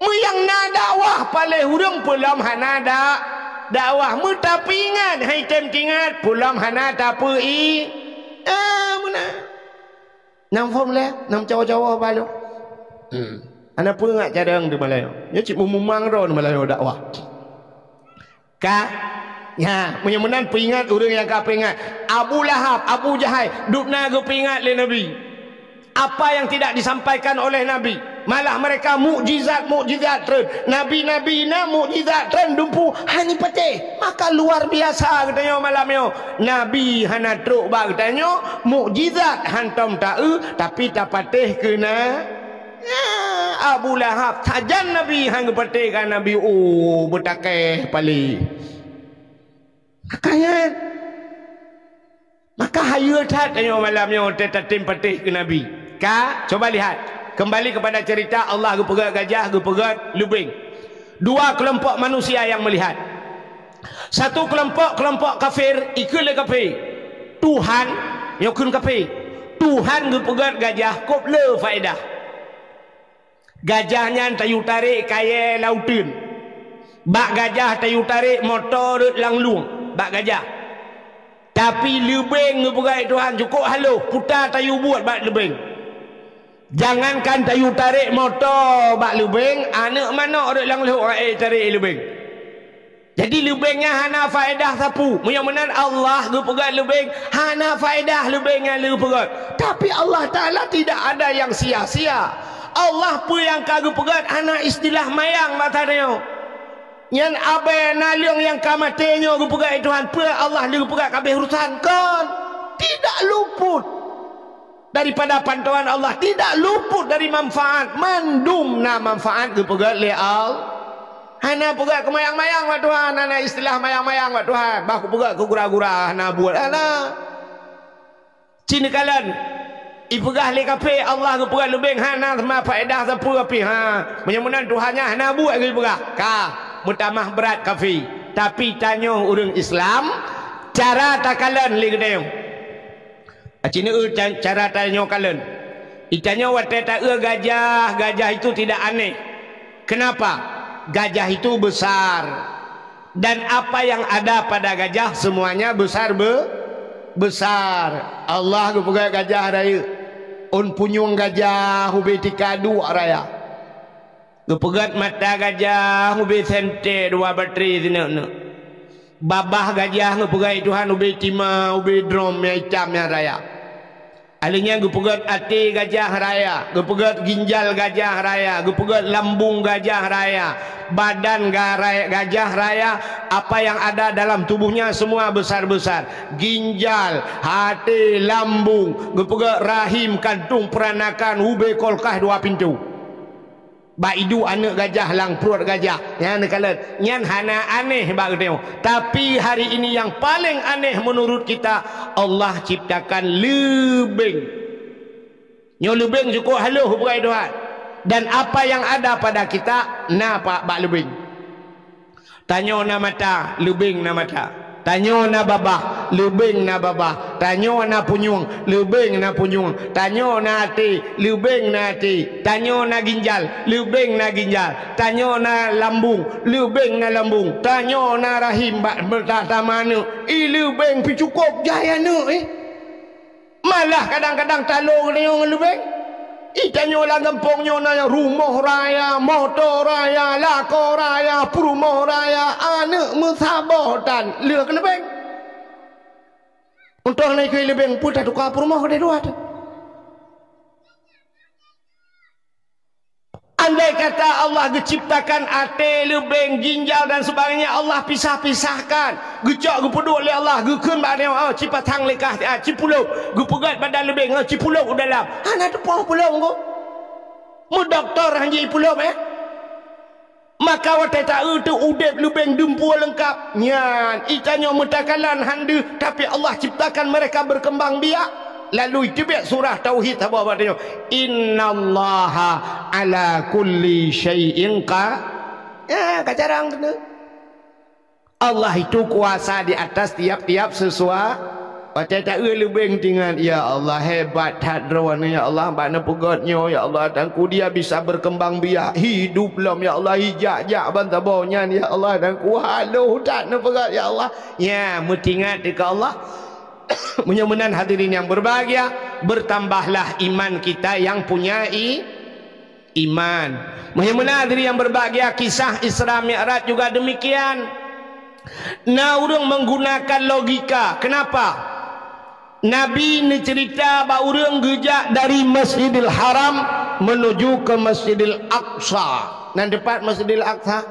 Meunyoe na dakwah paléh ureuëng, peulom hana da-, dakwah. Meutapeuingat, hai tem teuingat, peulom hana tapeu-i-, ah, meunan. Nyang phom lé, nyang cawa-cawa balo. Hmm. Hana peue ngat cadang di Malayo. Nyoe cit mumumang droe di Malayo dakwah. Ka? Ya, meunyoe meunan peuingat ureuëng nyang ka peuingat. Abu Lahab, Abu Jahai, dubna geupeuingat lé Nabi. Apa yang tidak disampaikan oleh Nabi? Malah mereka mukjizat-mukjizat treun. Nabi-nabi na mukjizat treun dumpu hana patéh. Maka luar biasa geutanyoe malam nyoe. Nabi hana trok bak geutanyoe, mukjizat hantom ta-eu, tapi tapatéh keu na. Ya, Abu Lahab, sajan Nabi hana geupatéh ka Nabi, oh, beutakeh paléh. Makanya, maka hayeue that tanyoe malam nyoe tatem patéh keu Nabi. Ka, coba lihat. Kembali kepada cerita Allah geupeugét gajah, geupeugét leubeng. Dua kelompok manusia yang melihat. Satu kelompok, kelompok kafir, ikheun lé kafé, "Tuhan," nyoe kheun kafé, "Tuhan geupeugét gajah kôb le faedah. Gajah nyan tayue tarek kayée lauteuen. Bak gajah tayue tarek moto rot lam lueng, bak gajah. Tapi leubeng geupeugét Tuhan cukôp halôh, peue tayue buet bak leubeng. Jangankan tayue tarek moto bak leubeng, aneuëk manok rot lam lhok rae tarek leubeng." Jadi leubeng nyan hana faedah sapeue. Meunyoe meunan Allah geupeugét leubeng, hana faedah leubeng nyan geupeugét. Tapi Allah Taala tidak ada yang sia-sia. Allah peue nyang ka geupeugét hana istilah mayang bak tanyoe. Nyan abée naleueng nyang ka maté nyoe geupeugét Tuhan, peue Allah geupeugét ka abéh urusan? Kon. Tidak luput. Daripada pantauan Allah tidak luput dari manfaat, mandum na manfaat geupeugét lé Allah. Hana peugét keumayang-mayang bak Tuhan, hana istilah mayang-mayang bak Tuhan. Bah kupeugét keu gura-gura, hana buet, hana. Cit neukalon, ipeugah lé kafé Allah geupeugét leubeng, hana teuma faedah sapeue pih, ha. Meunyoe meunan Tuhan nyan hana buet geupeugah, ka meutamah brat kafé. Tapi tanyoe ureuëng Islam, cara takalon lé geutanyoe. Aci neueu ca-, cara tanyoe kalon. Itanyoe watée taeu gajah, gajah itu tidak aneh. Kenapa? Gajah itu besar. Dan apa yang ada pada gajah semuanya besar be-, besar. Allah geupeugét gajah rayeuk. Ôn punyueng gajah ubé tika duek raya. Geupeugét mata gajah ubé sentée dua batri sineuk-neuk. Babah gajah geupeugét Tuhan ubé tima, ubé drom nyang itam nyang raya. Alheuh nyan geupeugét até gajah raya, geupeugét ginjal gajah raya, geupeugét lambung gajah raya, badan ga-, raya, gajah raya, apa yang ada dalam tubuhnya semua besar-besar. Ginjal, até, lambung, geupeugét rahim, kantong peranakan, ubé kulkas dua pintu. Bak iduek aneuëk gajah lam pruet gajah. Nyan neukalon, nyan hana aneh bak geutanyoe. Tapi hari ini yang paling aneh menurut kita, Allah ciptakan leubeng. Nyoe leubeng cukôp halôh beugai Tuhan. Dan apa yang ada pada kita, na pa-, bak leubeng. Tanyoe na mata, leubeng na mata. Tanyoe na babah, leubeng na babah. Tanyoe na punyueng, leubeng na punyueng. Tanyoe na até, leubeng na até. Tanyoe na ginjal, leubeng na ginjal. Tanyoe na lambung, leubeng na lambung. Tanyoe na rahim bak meuta-, tama aneuëk, i leubeng pih cukôp jai aneuëk, eh. Malah kadang-kadang talo geutanyoe ngon leubeng. Itanyoe lam gampông nyoe na rumoh raya, moto raya, lakoe raya, peurumoh raya, aneuëk meusaboh tan lheueh keu leubeng. Untông na ikui leubeng peue tatuka peurumoh keudeh dua teuh. Andai kata Allah geuciptakan até, leubeng, ginjal dan sebagainya, Allah pisah-pisahkan. Geucok geupeuduek lé Allah, geukheun bak nyoe, oh, cipasang lé kah, ah, cipulop. Geupeugét badan leubeng, oh, cipulop u dalam. Hana teupoh pulop engko. Meudoktor han jipulop, eh. Maka watée taeu teuh udeb leubeng dumpeue leungkap. Nyan, itanyoe meutakalan han deuh, tapi Allah ciptakan mereka berkembang biak. Lalu iteubiet surah Tauhid saboh bak tanyoe, "Innallaha ala kulli syai'in qa-," ya, ka jarang keuneuk. Allah itu kuasa di atas tiap-tiap sesua-, watée taeu leubeng tingat, "Ya Allah, hebat that Droeneuh, ya Allah, bak neupeugét nyoe, ya Allah, dan ku dia bisa berkembang biak, hidup lom, ya Allah, ijak-jak ban saboh nyan, ya Allah, dan ku haloh that neupeugét, ya Allah." Ya, meutingat keu Allah. Meunyoe meunan hadirin yang berbahagia, bertambahlah iman kita yang punya i-, iman. Meunyoe meunan hadirin yang berbahagia, kisah Isra Mi'raj juga demikian. Na ureuëng menggunakan logika. Kenapa? Nabi neucerita bak ureuëng geujak dari Masjidil Haram menuju ke Masjidil Aqsa. Nan teupat Masjidil Aqsa?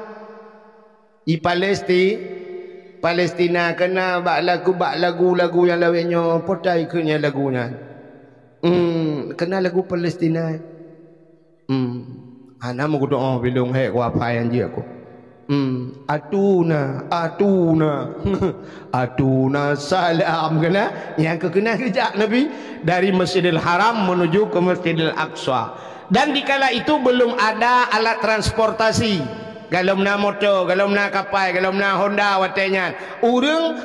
Di Palesti-, Palestina, keunan bak lagu, bak lagu-lagu nyang lawét nyoe, peue ta ikheun nyan lagu nyan. Hmm, keunan lagu Palestina. Hmm, hana meukudoh bilong hék kuapa nyang jeuet ku. Hmm, atuna, atuna. Atuna salam keunan. Nyang keu keunan geujak Nabi dari Masjidil Haram menuju ke Masjidil Aqsa. Dan dikala itu belum ada alat transportasi. Galom na moto, galom na kapai, galom na Honda watée nyan. Ureuëng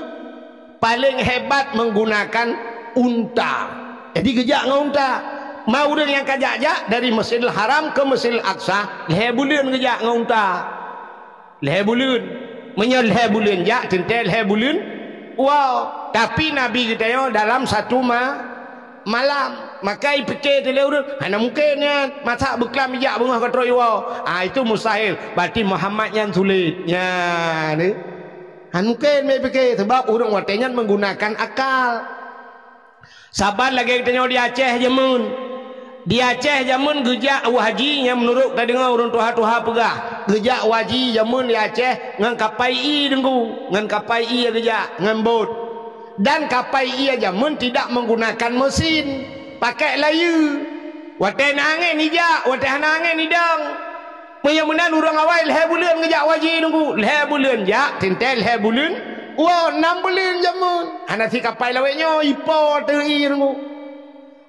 paléng hebat menggunakan unta. Jadi geujak ngon unta. Ma ureuëng nyang ka jak-jak dari Masjidil Haram ke Masjidil Aqsa, lhée buleuen geujak ngon unta. Lhée buleuen. Meunyoe lhée buleuen jak, teuntée lhée buleuen. Wow. Tapi Nabi geutanyoe dalam satu ma-, malam. Maka ipike teuh lé ureuëng, hana mungken nyan. Masa beuklam ijak beungoh ka trok iwoe. Ah, itu mustahil. Berarti Muhammad nyan sulet. Nyan, eh. Hana mungken ipike. Sebab ureuëng watée nyan menggunakan akal. Saban lagée geutanyoe di Aceh jameun. Di Aceh jameun geujak u haji nyang meunurot tadeungoe ureuëng tuha-tuha peugah. Geujak u haji jameun di Aceh ngon kapai ie deungku, ngon kapai ie geujak, ngon bot. Dan kapai ie jameun tidak menggunakan mesin. Pakèk layeue. Watèe na angèn ijak, watèe hana angèn idong. Meunyoe meunan ureueng awai lhèe buleuen geujak haji Teungku. Lhèe buleuen jak, teuntèe lhèe buleuen woe, nam buleuen jameun. Hana si kapai lawét nyoe ipo teuh ie Teungku.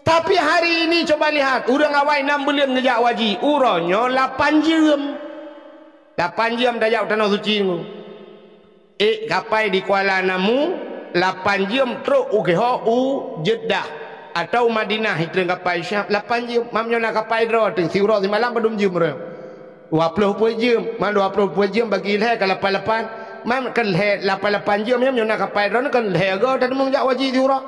Tapi hari ini coba lihat, ureueng awai nam buleuen geujak haji, uroe nyoe lapan jeuem. Lapan jeuem tajak u Tanoh Suci Teungku. Ék kapai di Kuala Namu, lapan jeuem trok u geuho u Jeddah atau Madinah, hitreng kapai Syam, lapan jeuem. Mam nyoe na kapai droe teuh, siuroe simalam padum jeuem droe? Dua ploh peuet jeuem. Mam dua ploh peuet jeuem bagi lhèe ka lapan lapan. Mam kan lhèe lapan lapan jeuem, nyoe na kapai droe kan lhèe go tateumeung jak haji siuroe.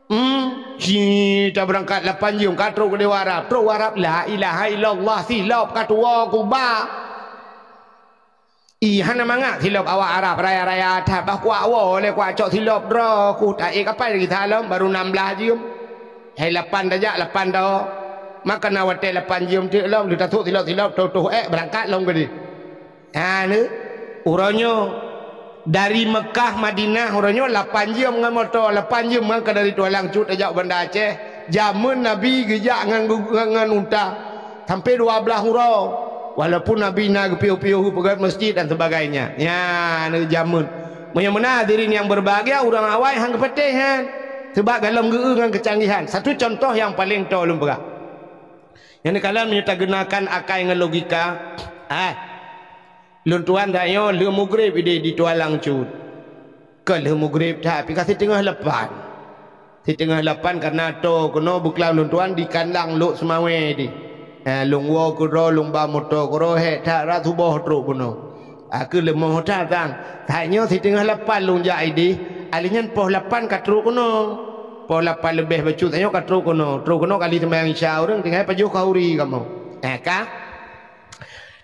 Hmm, si tabeurangkat lapan jeuem ka trok u Arab. Trok u Arab, la ilaha illallah, silop ka tuwoe kuba. Ih, hana mangat silop awak Arab raya-raya that, bah kuak woe lé kuak cok silop droe, ku taék kapai lagi salom, baru nam blaih jeuem. Hai lapan tajak, lapan tawoe. Maka na watèe lapan jeuem teuk lom, lheueh tasôk silop-silop, toh-toh ék beurangkat lom keudéh. Ha, ni, uroe nyoe dari Meukah Madinah, uroe nyoe lapan jeuem ngon moto, lapan jeuem ngon ka dari Tualang Cut tajak u Banda Aceh. Jameun Nabi geujak ngon, ngon, ngon unta. Sampai dua blaih uroe. Walaupun Nabi na geupiôh-piôh peugöt masjid dan sebagainya. Nyan jameun. Meunyoe meunan hadirin yang berbahagia, ureueng awai han geupatéh nyan. Sebab golom geu-eu ngon kecanggihan. Satu contoh nyang paleng toe lôn peugah. Nyan kalon meunyoe tagunakan akai ngon logika, ah, lôn tuan tanyoe lheueh mugreb idéh di Tualang Cut. Kon lheueh mugreb that, pih ka siteungoh lapan. Siteungoh lapan kareuna toe keunoe beuklam lôn tuan di kandang Lhokseumawe deh. Ha, lôn woe keudroe, lôn ba moto keudroe, hék that rab suboh trok keunoe. Akeuh leumoh that sang. That nyoe siteungoh lapan lôn jak idéh, alèh nyan poh lapan ka trok keunoe. Poh lapan leubeh bacut tanyoe ka trok keunoe. Trok keunoe kali seumayang Isya ureueng tinggai pajoh khauri kamoe. Eh, ka?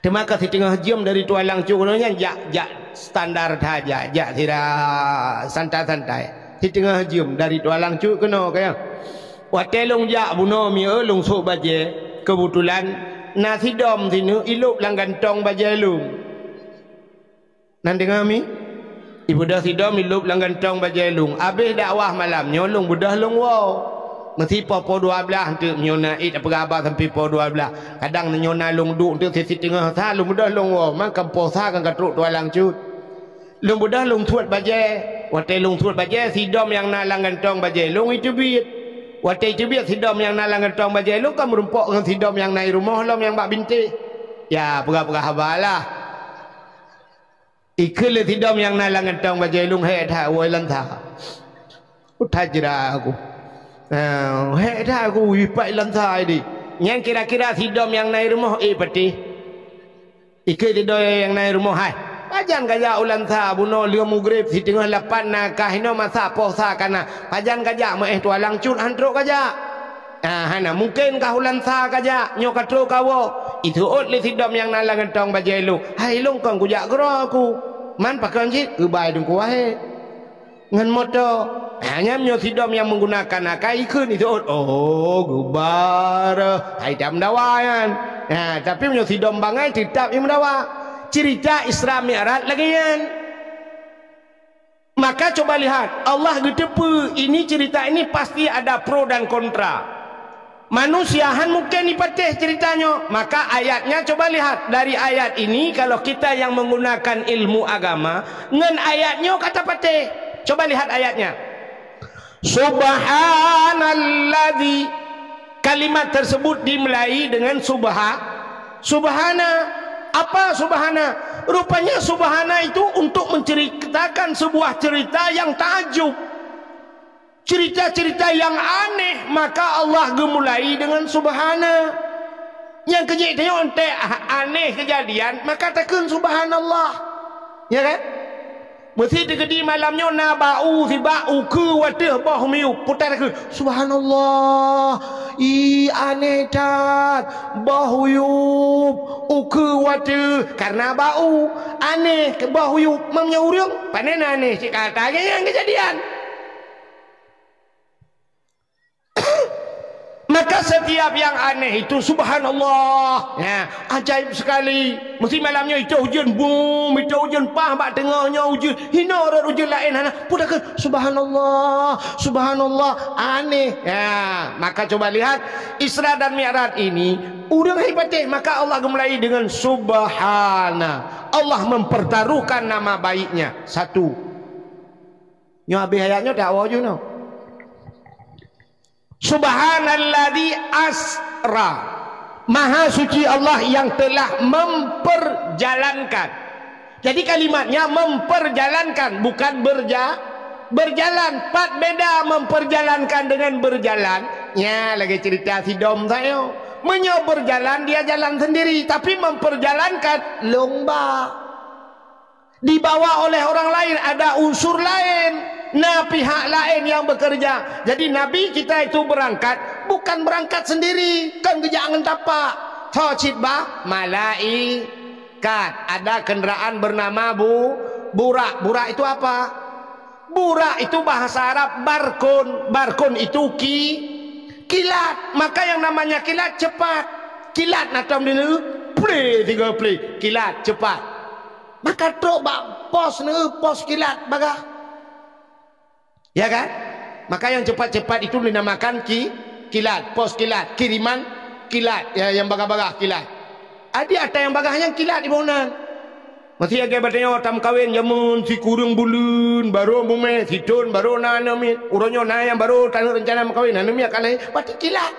Teuma ka siteungoh jeuem dari Tualang Cut keunoe nyan jak, jak standar that, jak, jak sira santai-santai. Siteungoh jeuem dari Tualang Cut keunoe, ka nyan. Watèe lôn jak bunoe miseue lôn sôk bajèe, keubeutulan na sidom sineuk ilôb lam gantong bajèe lôn. Nan deungö mi? Ibeudôh sidom ilôb lam gantong bajèe lôn. Abéh dakwah malam nyoe lôn beudôh lôn woe. Meusi poh, poh dua blaih teuk nyoe na ék tapeugah haba sampoe poh dua blaih. Kadang nyoe na lôn duek teuk siteungoh sa lôn beudôh lôn woe. Mangka poh sa kan ka trok Tualang Cut. Lôn beudôh lôn suet bajèe. Watèe lôn suet bajèe, sidom nyang na lam gantong bajèe lôn iteubiet. Watèe iteubiet sidom nyang na lam gantong bajèe lôn ka meurumpok ngon sidom nyang na i rumoh lom nyang bak bintéh. Ya, peugah-peugah haba lah. Ikheun lé sidom nyang na lam gantong bajèe lôn, "Hék that woe i Lansa." Utajra aku. Ah, hék that aku ipat i Lansa idéh. Nyan kira-kira sidom nyang na i rumoh ék patéh. Ikheun sidom nyang na i rumoh, "Hai, pajan kajak u Lansa bunoe lheueh mugreb siteungoh lapan na kah inoe masa poh sa kana. Pajan kajak meuéh Tualang Cut han trok kajak?" Ah, hana mungken kah u Lansa kajak, nyoe ka trok kawoe. Iseuôt lé sidom nyang na lam gantong bajèe lôn. Hai lôn kon kujak keudroe ku. Man pakon cit, keubai Teungku Wahé. Ngon moto. Ah, nyan nyoe sidom nyang menggunakan akai ikheun iseuôt. Oh, geubar. Hai tam dawa nyan. Ah, tapi nyoe sidom bangai tetap nyang dawa. Cerita Isra Mi'raj lagèe nyan. Maka coba lihat, Allah geuteupeue ini cerita ini pasti ada pro dan kontra. Manusia han mungken ipatéh cerita nyoe, maka ayatnya coba lihat. Dari ayat ini, kalau kita yang menggunakan ilmu agama, ngon ayat nyoe ka tapatéh. Coba lihat ayatnya. Subhanalladzi. Kalimat tersebut dimulai dengan subha-, subhana. Apa subhana? Rupanya subhana itu untuk menceritakan sebuah cerita yang takjub. Cerita-cerita yang aneh, maka Allah geumulai dengan subhana. Nyang keujeuet tanyoe, enteuk aneh keujadian, maka takheun subhanallah. Ya kan? Meusi teukeudi malam nyoe na bak u sibak ukeue u ateueh boh miyueb, peue takheun, "Subhanallah, ih aneh that, boh uyueb ukeue u ateueh kareuna bak u, aneh boh uyueb." Meunyoe ureueng, pane na aneh cit ka ata nyang keujadian. Maka setiap yang aneh itu, subhanallah. Ya, ajaib sekali. Mesti malam nyoe itu hujan, bum, itu hujan pah bak teungoh nyoe hujan. Hino rot hujan laén hana. Pun dah ke, subhanallah, subhanallah, aneh. Ya, maka coba lihat Isra dan Mi'raj ini, ureuëng hai patéh, maka Allah geumulai dengan subhana. Allah mempertaruhkan nama baiknya. Satu. Nyoe habéh ayat nyoe tak woe ju nyoe. Subhanalladzi asra. Maha suci Allah yang telah memperjalankan. Jadi kalimatnya memperjalankan, bukan berja-, berjalan. Pat beda memperjalankan dengan berjalan. Nya lagi cerita si dom saya. Meunyoe berjalan, dia jalan sendiri, tapi memperjalankan lomba. Dibawa oleh orang lain, ada unsur lain, na pihak lain yang bekerja. Jadi Nabi kita itu berangkat, bukan berangkat sendiri, kan geujak ngon tapak. Tho cit bah malaikat, ada kendaraan bernama bu-, burak. Burak itu apa? Burak itu bahasa Arab barkun. Barkun itu ki-, kilat. Maka yang namanya kilat cepat. Kilat na tom di neu, ple tiga ple. Kilat cepat. Maka trok bak pos neu, pos kilat bagah. Ya kan? Maka yang cepat-cepat itu dinamakan ki-, kilat, pos kilat, kiriman kilat, ya, yang bagah-bagah kilat. Adi ata yang bagah nyang kilat di boh nan. Masih agak batanya tamkawen jamun si kurung buleuen, baru bumeh, si thon baru na aneuk miet. Uroe nyoe na yang baru tanyoe rencana meukawen, aneuk miet akan lahé, pati kilat.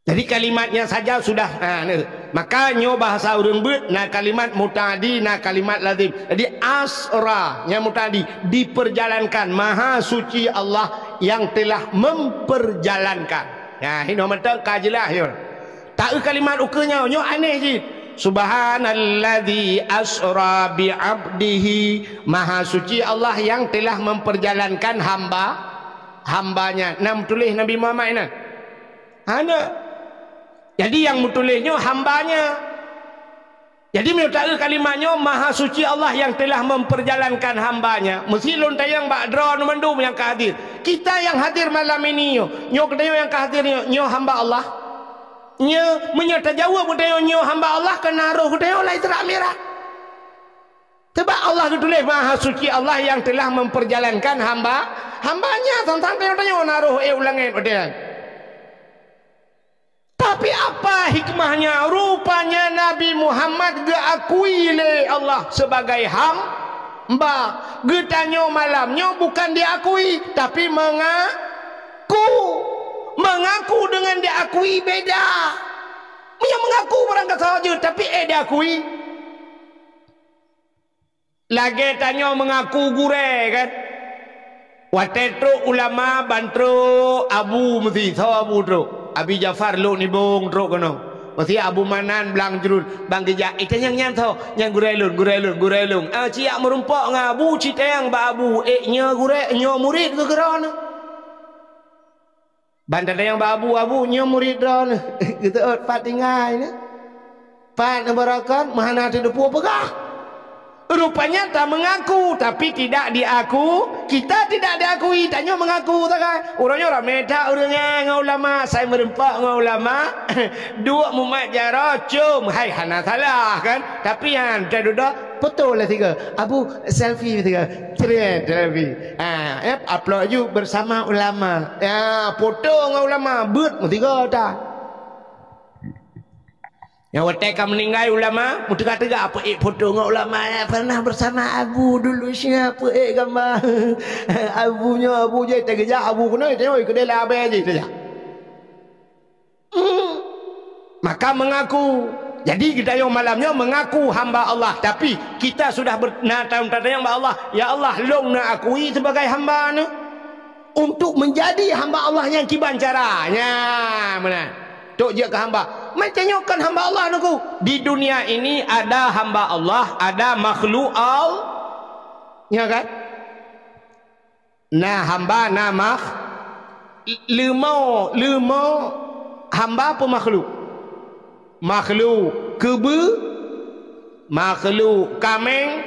Jadi kalimatnya saja sudah, ha, ni. Maka nyoe bahasa ureuëng beuet, na kalimat muta'addi, na kalimat lazim. Jadi asra nyang muta'addi, diperjalankan, Maha Suci Allah yang telah memperjalankan. Nah, hino mantong ka jeulaih nyoe. Taeu kalimat ukeue nyoe, nyoe aneh jih. Subhanalladzi asra bi abdihi. Maha Suci Allah yang telah memperjalankan hamba, hambanya. Na meutuléh Nabi Muhammad nyan? Hana. Jadi nyang meutuléh nyoe hambanya. Jadi meunyoe taeu kalimat nyoe, Maha Suci Allah yang telah memperjalankan hambanya. Meusi lôn tanyong bak droe mandum nyang ka hadir. Kita yang hadir malam ini nyoe, nyoe geutanyoe nyang ka hadir nyoe, nyoe hamba Allah? Nyoe, meunyoe tajaweueb geutanyoe nyoe hamba Allah, keu na roh geutanyoe lam Isra Mi'raj. Sebab Allah geutuléh Maha Suci Allah yang telah memperjalankan hamba, hambanya. Sang-sang tanyoe-tanyoe na roh ék u langét watée nyan. Tapi apa hikmahnya? Rupanya Nabi Muhammad geuakui lé Allah sebagai hamba. Geutanyoe malam nyoe bukan diakui, tapi mengaku. Mengaku dengan diakui beda. Meunyoe mengaku barang kasoe jeuet, tapi ék diakui. Lagée tanyoe meungaku gurée, kan? Watée trok ulama ban trok abu meusi, soe abu trok? Abi Jafar Lhok Nibong trok keunoe. Meusi Abu Manan Blang Jruen ban geujak, "Eh, tanyong nyan soe?" "Nyan gurée lôn, gurée lôn, gurée lôn." "Ah, ci jak meurumpok ngon abu, ci tanyong bak abu." "Eh, nyoe gurée, nyoe murit keu keudroe nyoe." Ban tatanyong bak abu, "Abu, nyoe murit droeneuh." Geuteuôt pat tinggai nyoe. Pat neubaroekon, meuhana teudeupue peugah. Rupanya ta mengaku, tapi tidak diaku, kita tidak diakui, tanyoe mengaku sagai. Uroe nyoe ramé that ureuëng nyan ngon ulama, sai meurumpok ngon ulama, duek mumat jaroe, com, hai hana salah, kan? Tapi nyan, ta dudoe, foto lah sigoe. Abu, selfie sigoe. Cret, selfie. Ha, eh, upload ju bersama ulama. Ya, foto ngon ulama, beuet meusigoe that. Nyang watée ka meuninggai ulama, meuteuga-teuga, "Apa ék foto ngon ulama nyang pernah bersama Abu dulu, siapa ék gambar?" Abu nyoe, abu jih teugeujak, abu keunoe, teuoi keudéh labée jih teugeujak. Hmm. Maka mengaku. Jadi, geutanyoe malam nyoe mengaku hamba Allah. Tapi, kita sudah ber-, na tahu tatanyong bak Allah, "Ya Allah, lôn na akui sebagai hamba neuh." Untuk menjadi hamba Allah nyang kiban cara. Nya, meunan. Tok jeuet keu hamba. Macam nyoe kan hamba Allah neuh ku. Di dunia ini ada hamba Allah, ada makhluk Allah. Nya kan? Na hamba, na makh-, leumo, leumo hamba peue makhluk? Makhluk keubeue, makhluk kaméng,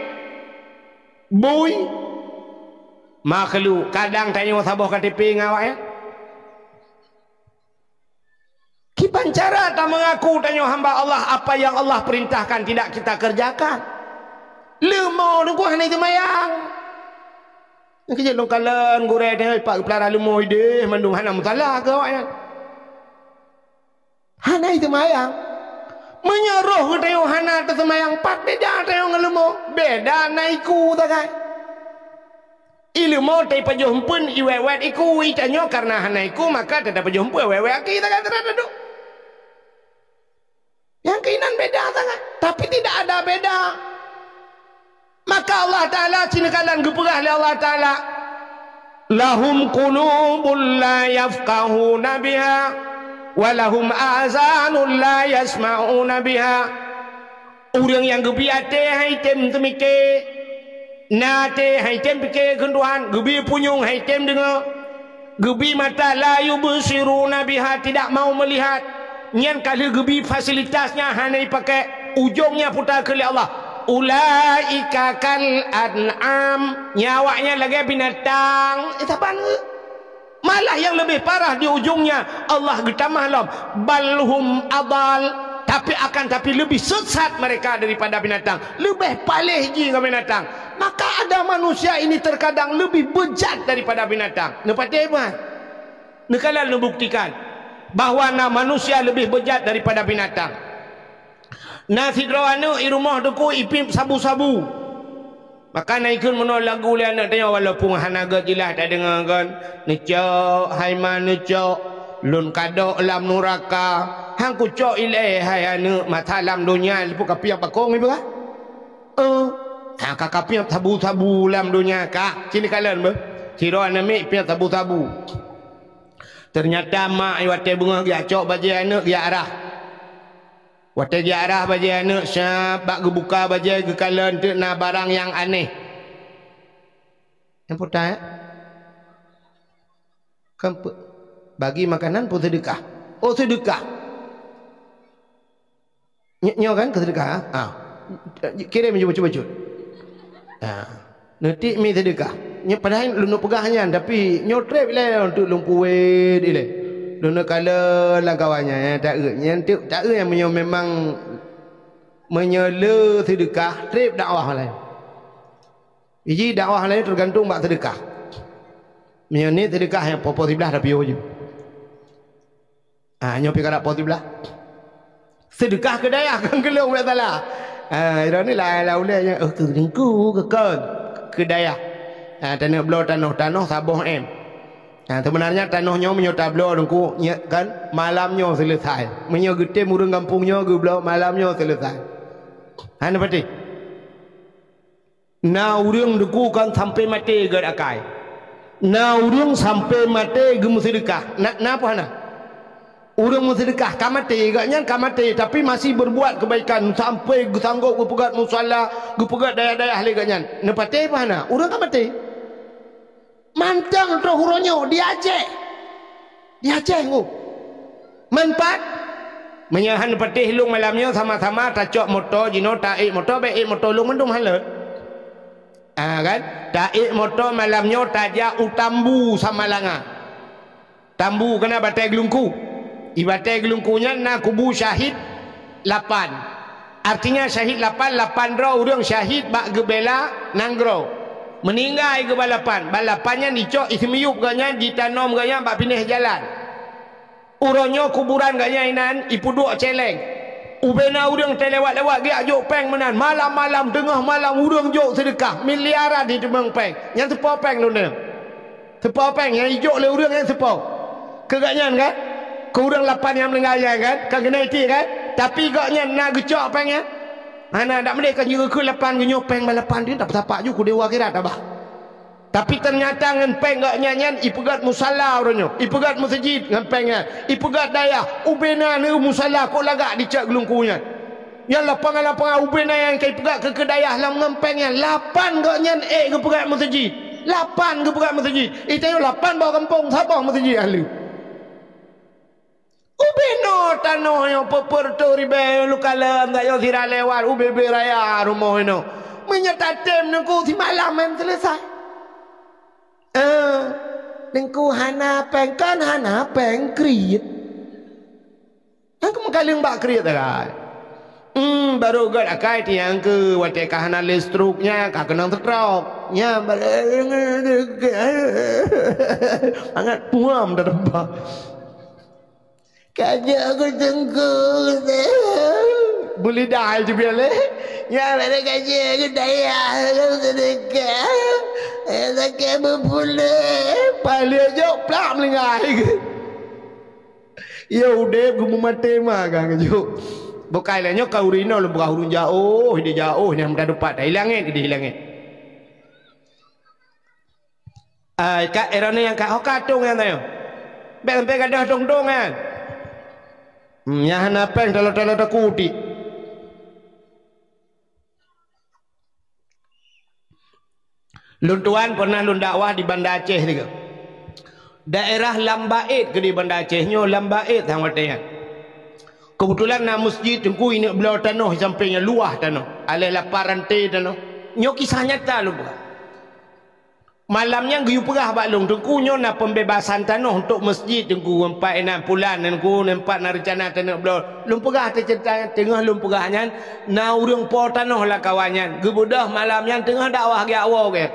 bui, Makhluk, kadang tanyoe saboh K T P ngon awaknyan. Kiban cara tameungaku tanyoe hamba Allah, apa yang Allah perintahkan tidak kita kerjakan. Leumo teungku hana seumayang. Nyang keuh lôn kalon gurée tanyoe pat geupelara leumo ideh mandum hana musala keu awaknyan. Hana seumayang. Meunyoe roh geutanyoe hana teuseumayang, pat beda tanyoe ngon leumo? Beda na iku sagai. Ileumo teupajoh eumpeuen iwet-wet iku, itanyoe karena hana iku maka teupajoh eumpeuen wet-wet aki sagai teuradadu. Nyang keuinan beda sangat, tapi tidak ada beda. Maka Allah Taala sinoe kalon geupeugah lé Allah Taala, "Lahum qulubun la yafqahuna biha, wa lahum azanun la yasma'una biha." Ureuëng nyang geubi até hai tem teumike, na até hai tem pike keu Tuhan, geubi punyueng hai tem deungoe, geubi mata la yubsiruna biha, tidak mau melihat, nyan ka lheueh geubi fasilitas nyang hana ipakai, ujong nyang puta keu lé Allah. Ulaika kal an'am, nyan awaknyan lagée binatang. Eh, saban. Malah yang lebih parah di ujungnya, Allah geutamah lom, "Bal hum adal," tapi akan tapi lebih sesat mereka daripada binatang, lebih paléh jih ngon binatang. Maka ada manusia ini terkadang lebih bejat daripada binatang. Neupatéh bah? Neukalon neubuktikan bahwa na manusia lebih bejat daripada binatang. Na sidroe aneuëk i rumoh teungku ipiep sabu-sabu. Maka na ikheun meunoe lagu lé aneuëk tanyoe, walaupun hana gét jeulaih tadeungoe kon, "Neucok, hai ma neucok, lôn kadok lam nuraka. Han kucok ilée hai aneuëk, masa lam donya liput kapiep bakong iba." Eh, ha ka kapiep sabu-sabu lam donya ka. Sini kalon beuh. Sidroe aneuëk miet piep sabu-sabu. Ternyata mak watée beungoh geujak cok bajée aneuëk geujak arah. Watée geujak arah bajée aneuëk, syab bak geubuka bajée geukalon teuk na barang nyang aneh. Nyang peue ta, ya? Kan pe-, bagi makanan peue seudeukah? Oh, seudeukah. Nyo-, nyoe kan keu seudeukah, ha? Ha. Kirém ju bacut-bacut. Ha. Neutiek mi seudeukah. Nyoe padahai lôn peugah nyan, tapi nyoe treb ilée untuk lôn puwet ilée. Lôn kalon lam kawan nyan, nyang taeu. Nyan teuk taeu nyang meunyoe memang, meunyoe le seudeukah, treb dakwah laén. Iji dakwah laén teugantung bak seudeukah. Meunyoe ni seudeukah nyang poh-poh siblaih tapiôh ju. Ah, nyoe pi karap poh siblaih. Seudeukah keu dayah kan keu lôn, biasalah. Ah, droeneuh lah, lah ulée nyan, oh, keu teungku, keu kon, keu dayah. Ah, taneuk bloe tanoh, tanoh saboh M. Ah, sebenarnya tanoh nyoe meunyoe tabloe teungku, nyoe kan malam nyoe selesai. Meunyoe geutem ureuëng gampông nyoe geubloe malam nyoe selesai. Hana patéh. Na ureuëng teungku kan sampai maté gét akai. Na ureuëng sampai maté geumeuseudeukah. Na, na apa hana? Ureuëng meuseudeukah ka maté, gobnyan ka maté, tapi masih berbuat kebaikan sampai geusanggop geupeugét musala, geupeugét dayah-dayah lé gobnyan. Neupatéh apa hana? Ureuëng ka maté. Mantong troh uroe nyoe di Aceh. Di Aceh ngu. Manfaat. Meunyoe han patéh lôn malam nyoe sama-sama tacok moto jinoe taék moto, bék ék moto lôn mandum hana. Ah, kan? Taék moto malam nyoe tajak u Tambu Samalanga. Tambu keunan batée geulungku. I batée geulungku nyan na kubu syahid lapan. Artinya syahid lapan, lapan droe ureuëng syahid bak geubela nanggroe. Meuninggai geuba lapan, bak lapan nyan icok iseumiyup gobnyan jitanom gobnyan bak binéh jalan. Uroe nyoe kuburan gobnyan inan ipeuduek céléng. Ubena ureuëng teulewat-lewat geujak jok péng meunan. Malam-malam, teungoh malam ureuëng jok seudeukah, miliaran jiteumeung péng. Nyan teupo péng lôn deungoe. Teupo péng nyang ijok lé ureuëng nyang teupo. Keu gobnyan kan? Keu ureuëng lapan nyang meuninggai nyan kan? Kan keuneuk itiek kan? Tapi gobnyan na geucok péng nyan? Hana, dak meudeh kan jeuet keu lapan geunyoe péng bak lapan tu, tapi sapak ju keu dewa akhirat abah. Tapi ternyata ngon péng gobnyan nyan ipeugét musala uroe nyoe, ipeugét meuseujid ngon péng nyan, ipeugét dayah, ubena neu musala kok lagak dicok geulungku nyan. Nyang lapangan-lapangan ubena nyang ka ipeugét keu, keu dayah lam ngon péng nyan, lapan gobnyan ék geupeugét meuseujid. Lapan geupeugét meuseujid. Itanyoe lapan boh gampông, saboh meuseujid ahli. Ubena tanoh nyoe peuet reutôh ribée lukalon sayoe sira lewat ubé-bé raya rumoh inoe. Meunyoe tatem nungku simalam meuseuleusoe. Eh, Teungku hana péng, kan hana péng kriet. Aku meukaleueng bak kriet akai. Hmm, baru gèt akai tiang keu watèe ka hana lé stroke nyan, ka keunong stroke. Nyan ba-, sangat puam dah tempat. Ka jeuet keu Teungku, beulidah jibiet lé. Nyan bèk ka jeuet keu dayah, keu seudeukah. Eh, sakét beupuléh. Paléng jok plak meulinggai. Ya udép geumeumaté ma ka geujok. Bukai lé nyoe ka ureueng inong lôn peugah ureueng jaoh, di jaoh nyan meudadupat, di langét, di langét. Ai, ka, eh, droeneuh nyang ka, ho ka tông nyan tanyoe. Bèk sampai gadôh tông-tông nyan. Hmm, nyang hana péng talo-talo takutik. Lôn tuan pernah lôn dakwah di Banda Aceh tiga. Daerah Lam Baet keu di Banda Aceh nyoe, Lam Baet sang watèe nyan. Keubeutulan na meuseujid Teungku ineuk bloe tanoh di sampéng nyan, luwah tanoh. Aléh lapan ranté tanoh. Nyoe kisah nyata lôn peugah. Malam nyan geuyue peugah bak lôn, "Teungku, nyoe na pembebasan tanoh untuk meuseujid, Teungku, empat inan pulan, Teungku, empat na reuncana tanoh bloe." Lôn peugah teuceurita nyan, teungoh lôn peugah nyan, na ureueng po tanoh lam kawan nyan. Geubeudôh malam nyan teungoh dakwah geujak woe gèt.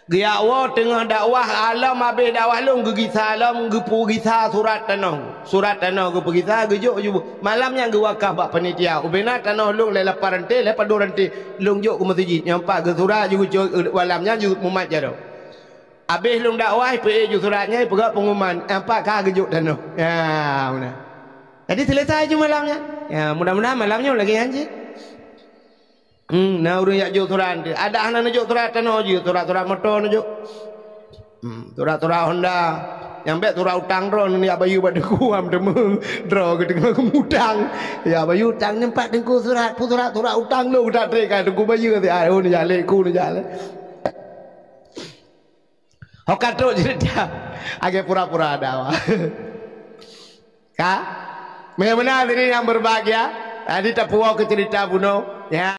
Geujak woe teungoh dakwah, alom abéh dakwah lôn geugisa lom, geupeugisa surat tanoh. Surat tanoh geupeugisa, geujok ju. Malam nyan geuwakaf bak panitia. Ubena tanoh lôn lé lapan ranté, lé padum ranté. Lôn jok keu meuseujid. Nyang pat geusurat ju geucok, malam nyan ju mumat jaroe. Abéh lôn dakwah, peuék ju surat nyan, peugah pengumuman. Nyang pat ka geujok tanoh. Ya, meunan. Jadi selesai ju malam nyan. Ya, mudah-mudahan malam nyoe lagèe nyan cit. Hmm, na ureueng jak jok surat. Adak hana neujok surat tanoh jih, surat-surat moto neujok. Hmm, surat-surat Honda. Nyang bèk surat utang droe neujak bayeue bak Teungku am teumé droe geuteungoh geumutang. Ya bayeue utang nyan pat Teungku surat, peue surat, surat utang lôn tak trép ka Teungku bayeue. Ah, oh, neujak lé ku neujak lé. Ho ka trok ceurita. Agak pura-pura ada awak. Ka? Meunan tadi nyang berbahagia. Tadi tapuwoe keu ceurita bunoe. Ya.